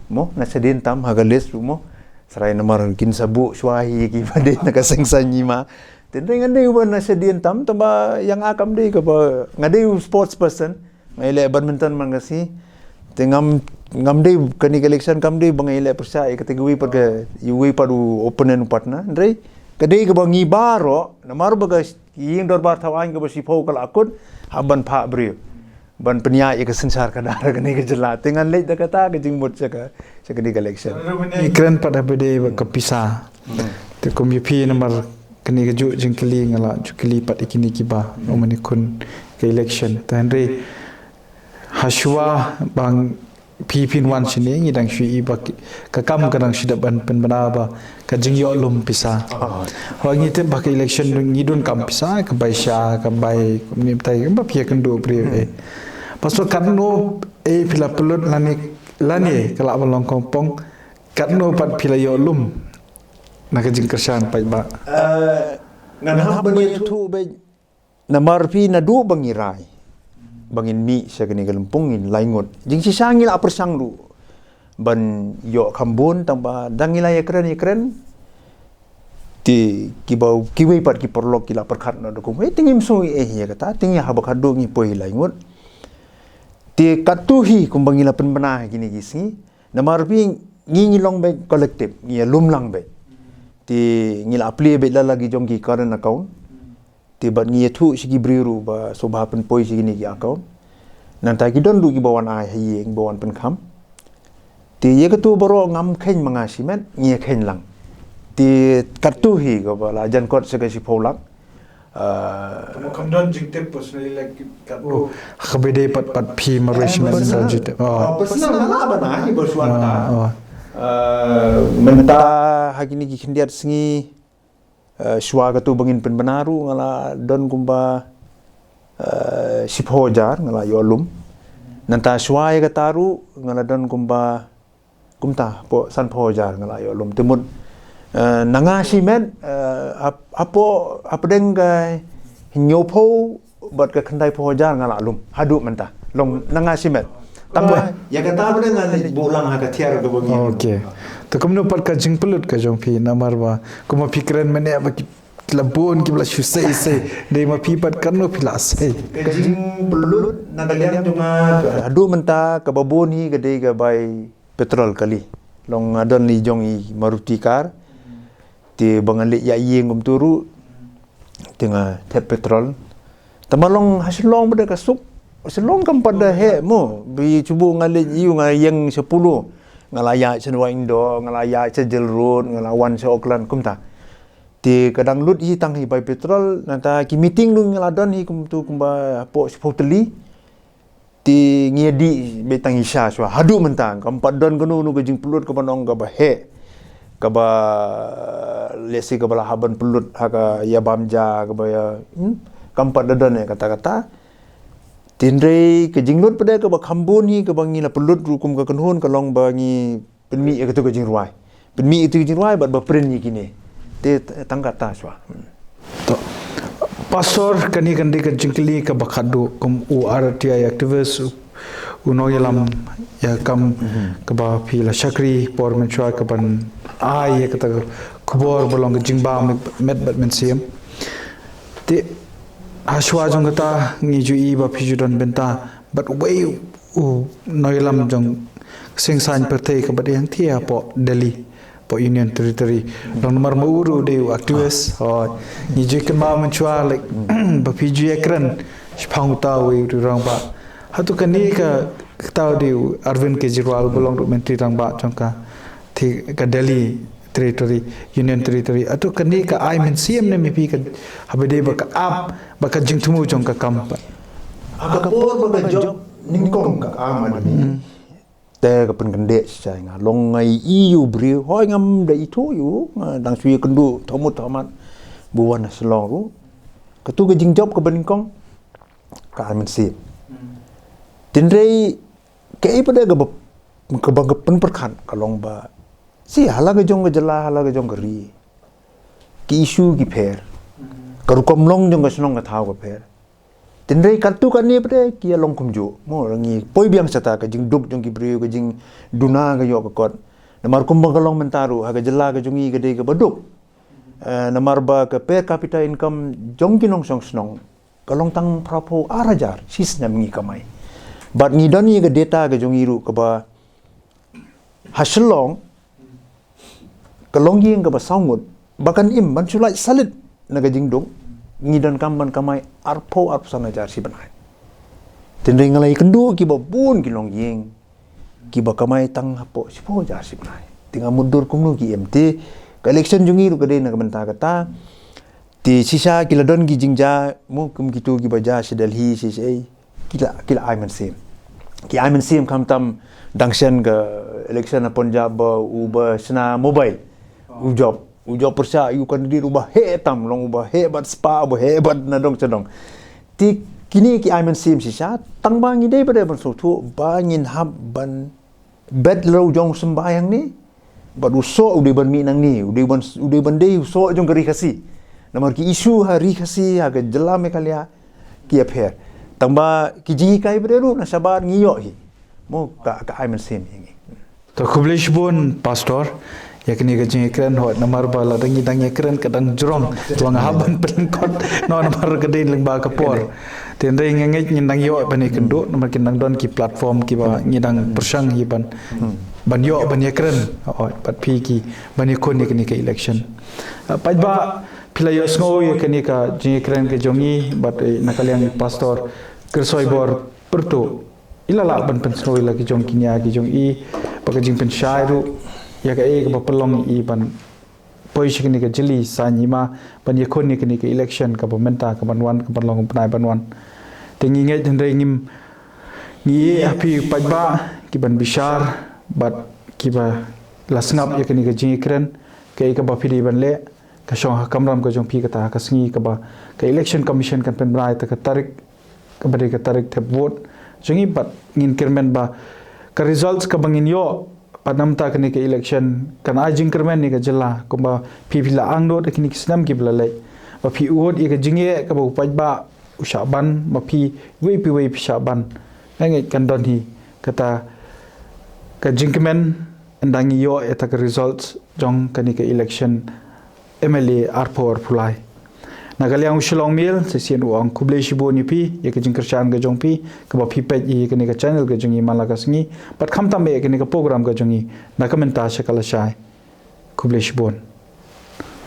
Mo, na shadien tam ha ka list ruh mo. Tynrai namar kin sa buh shuwa hi kiba dei na ka seng saiñ ma. Tynrai nga dei uba na shadien tam, tangba ïa nga kam dei kaba, nga dei u sports person. Nga ïaleh badminton man ka sngi. Te ngam, ngam dei kane ka election kam dei ba nga ïaleh pyrshah ïa kata ka wei pat ka, ïa wei pat u opponent u partner. Tynrai ka dei kaba ngi baroh, namar ba ka ïing dorbar thaw aiñ kaba shiphew ka la kut, hap ban phah briew. Ban pynïaid ïa ka synshar khadar kane ka jylla. Te ngan leit da kata ka jingmut sha ka, sha kane ka election. Ngi kren pat haba dei ba ka pisa. Te kum ïa phi namar kane ka juh jingkylli nga la ju kylli pat ïa kine kiba, u mane khun ka election. Te hynrei hashuwa ba phi phin wan shane ngi dang shu i ba ki, ka kam ka dang shu dep ban pynbna ba ka jingïoh lum pisa. Hooid, ngi tip ba ka election ngi donkam pisa, ka bai sha, ka bai kumne batai, ba phi ïakynduh briew eh. Pastor, katno eh phi la pynlut lane, lane ka lah ban long kongpong, katno pat phi la ïoh lum na ka jingkyrshan paidbah? Eh, ngan hap ban ïathuh beit. Namar phi naduh ba ngi rai ba ngin mih sha kane ka lympung ngin lai ngut. Jingshisha ngi la pyrshang ruh ban ïoh kham bun, tangba dang ngi la ïakren ïakren. Te kiba, kiwei pat ki paralok ki la pyrkhat noh da kumwei, te ngim sngew eh ïa kata, te ngi haba khatduh ngi poi lai ngut. Te katto hi kumba ngi la pynbna ha kine ki sngi. Namar phi ngi, ngi long beit collective, ngi ïalum lang beit. Te ngi la plie beit la la ki jong ki current account. Te bad ngi ïathuh sha ki briew ruh ba sngewbha pynpoi sha kine ki account. Nangta ki don ruh kiba wan ai ha ïing, ba wan pynkham. Te ïa katu baroh ngam kheiñ ma nga shimet, ngi ïa kheiñ lang. Te katto hi kaba la jan kot sha ka shiphew lak. Ah, kam don jingtip personally, like, katto. Kaba dei pat, pat phi marwei shimet, personal, don jingtip. Oh, personal nga lah ban ai ba shuwa ta. Ah, mynta ha kine ki khyndiat sngi, eh, shuwa katu ba ngin pynbna ruh nga la don kumba, eh, shiphew hajar nga la ïoh lum. Nangta shuwa ïa kata ruh nga la don kumba, kumta, hapoh sanphew hajar nga la ïoh lum. Te mut, eh, na nga shimet, eh, hap-, hapoh, hapdeng ka hynñiewphew bad ka khyndaiphew hajar nga la lum haduh mynta. Long na nga shimet. Tangba ïa kata ba dang nga leit buh lang ha ka tiar kaba ngi. Okay. Te kumno pat ka jingpynlut ka jong phi, namar ba kumba phi kren mynne ba ki la bun kiba la shu sei sei, dei ma phi pat katno phi la sei? Ka jingpynlut na ka liang jong nga haduh mynta kaba bun hi ka dei ka bai petrol kali. Long nga don i jong i Maruti car. Te ba nga leit ïa ïing kumtu ruh, te nga thep petrol. Te ma long ha Shillong ba da ka suk. Shillong kam pat da heh mo. Ba shu buh nga leit ïa u nga ïeng sha Polo. Nga la ïaid sha Nongpoh, nga la ïaid sha Jail Road, nga la wan sha Auckland kumta. Te ka dang lut hi tang hi bai petrol, nangta ki meeting ruh nga la don hi kumtu kumba hapoh shiphew tylli. Te ngi ïa dih beit tang hi sha shuwa haduh mynta. Kam pat don kano kano ka jingpynlut kaba nong kaba heh, kaba lehse kaba la hap ban pynlut ha ka ïa bam ja kaba ïa, hmm? Kam pat da don eh kata kata. Tynrai ka jinglut pat da kaba kham bun hi kaba ngi la pynlut ruh kum ka kynhun ka long ba ngi pynmih ïa katu ka jingrwai. Pynmih ïa katu ka jingrwai bad ba print ïa kine. Te tang kata shuwa. To. Pastor, kane kan dei ka jingkylli kaba khatduh kum u R T I activist, u, u nongïalam ïa ka kam kaba phi la shakri por mynshuwa kaban ai ïa kata ka khubor ba long ka jingbam met bad mynsiem. Te ha shuwa jong kata ngi ju i ba phi ju don bynta bad uwei u nongïalam jong ka seng saiñ pyrthei kaba dei hangthie hapoh Delhi, hapoh Union Territory. Long namar ma u ruh u dei u activist. Hooid. Ngi ju kynmaw mynshuwa, like, ba phi ju ïakren shaphang uta uwei u rangbah. Hato kane ka, kata u dei u Arvind Kejriwal uba long ruh Myntri Rangbah jong ka te ka Delhi Territory, Union Territory. Hato kane ka ai mynsiem ne ma phi ka, haba dei ba ka ap, ba ka jingthmu jong ka kam pat? Ha ka por ba ka jop nyngkong ka am admi, te ka pynkyndit shisha ïa nga. Long nga i ïa u briew, hooid ngam da ithuh ïa u, nga dang shu ïakynduh thomut thomat ba u wan na Shillong ruh. Katu ka jingjop kaba nyngkong ka ai mynsiem. Tynrai kaei pat de kaba, kaba nga pynpyrkhat ka long ba, shi ha la ka jong ka jylla, ha la ka jong ka ri, ki issue ki pher, ka rukom long jong ka shnong ka thaw ka pher. Tynrai katto katne pat de ki ïa long kumjuh. Mo, ngi poi biang shata, ka jingduk jong ki briew, ka jingduna ka ïoh ka kot. Namar kumba ka long mynta ruh, ha ka jylla ka jong ngi ka dei kaba duk. Eh, namar ba ka per capita income jong ki nongshong shnong ka long tang phra phew ar hajar shi snem ngi kamai. Bad ngi don ïa ka data ka jong ngi ruh kaba ha Shillong ka longïing kaba saw ngut, ba kan im ban shu lait salit na ka jingduk, ngi donkam ban kamai arphew, arphew san hajar shi bnai. Tynrai nga la ïakynduh kiba bun ki longïing kiba kamai tang hapoh shiphew hajar shi bnai. Te nga mutdur kumno ki im. Te ka election jong ngi ruh ka dei na ka bynta kata. Te shisha ki la don ki jingjia, mo, kum kitu kiba jia sha Delhi, shisha, eh, ki la, ki la ai mynsiem. Ki ai mynsiem khamtam dang shen ka election ha Punjab ba u ba shna mobile. U jop, u jop pyrshah ïa u candidate uba heh tam, long uba heh bad spah, uba heh bad na dong sha dong. Te kine ki ai mynsiem shisha, tang ba ngi dei pat de ban sngewthuh ba ngin hap ban bet la u jong u symbai hangne bad u soh u dei ban mih nangne, u dei ban, u dei ban dei u soh jong ka ri Khasi. Namar ki issue ha ri Khasi, ha ka jylla Meghalaya ki ïapher. Tang ba ki jinghikai pat de ruh na shabar ngi ïoh hi. Mo, ka, ka ai mynsiem ïa ngi. To, khublei shibun Pastor ïa kane ka jingïakren, hooid namar ba lada ngi dang ïakren ka dang jrong, to nga hap ban pynlyngkot noh namar ka dei lyngba ka por. Tynrai nga ngeit ngin dang ïoh ban ïakynduh namar kin dang don ki platform kiba ngi dang pyrshang hi ban, ban ïoh ban ïakren, hooid, bad phi ki ban ïakhun ïa kane ka election. Ah, paidbah, phi la ïohsngew ïa kane ka jingïakren ka jong ngi bad, eh, na ka liang i Pastor Kyrsoibor Pyrtuh, i la lah ban pynsngew ïa la ki jong ki nia ki jong i bad ka jingpynshai ruh ïa kaei kaba pynlong i ban poi sha kane ka jylli saiñ hima ban ïakhun ïa kane ka election kaba mynta kaban wan, kaban long u bnai ban wan. Te ngi ngeit hynrei ngim, ngi ïeh ha phi paidbah ki ban bishar bad kiba la sngap ïa kane ka jingïakren, kaei kaba phi dei ban leh, ka shong ha kamram ka jong phi kata ha ka sngi kaba ka Election Commission kan pynbna ïa ka tarik, kaba dei ka tarik thep vote jong ngi, bad ngin kyrmen ba ka results kaba ngin ïoh pat namar kane ka election kan ai jingkyrmen ïa ka jylla, kumba phi, phi la angnud ha kine ki snem kiba la leit, ba phi ud ïa ka jingeh kaba u paidbah u shah ban, ba phi wei pa wei phi shah ban. Nga ngeit kan don hi kata ka jingkmen ynda ngi ïoh ïa kata ka results jong kane ka election M L A arphew arphew lai. Na ka liang u Shillong Mail, sa shisien u ong khublei shibun ïa phi ïa ka jingkyrshan ka jong phi kaba phi peit ïa kane ka channel ka jong ngi man la ka sngi, bad khamtam ïa kane ka program ka jong ngi na ka mynta sha ka lashai. Khublei shibun.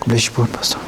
Khublei shibun, Pastor.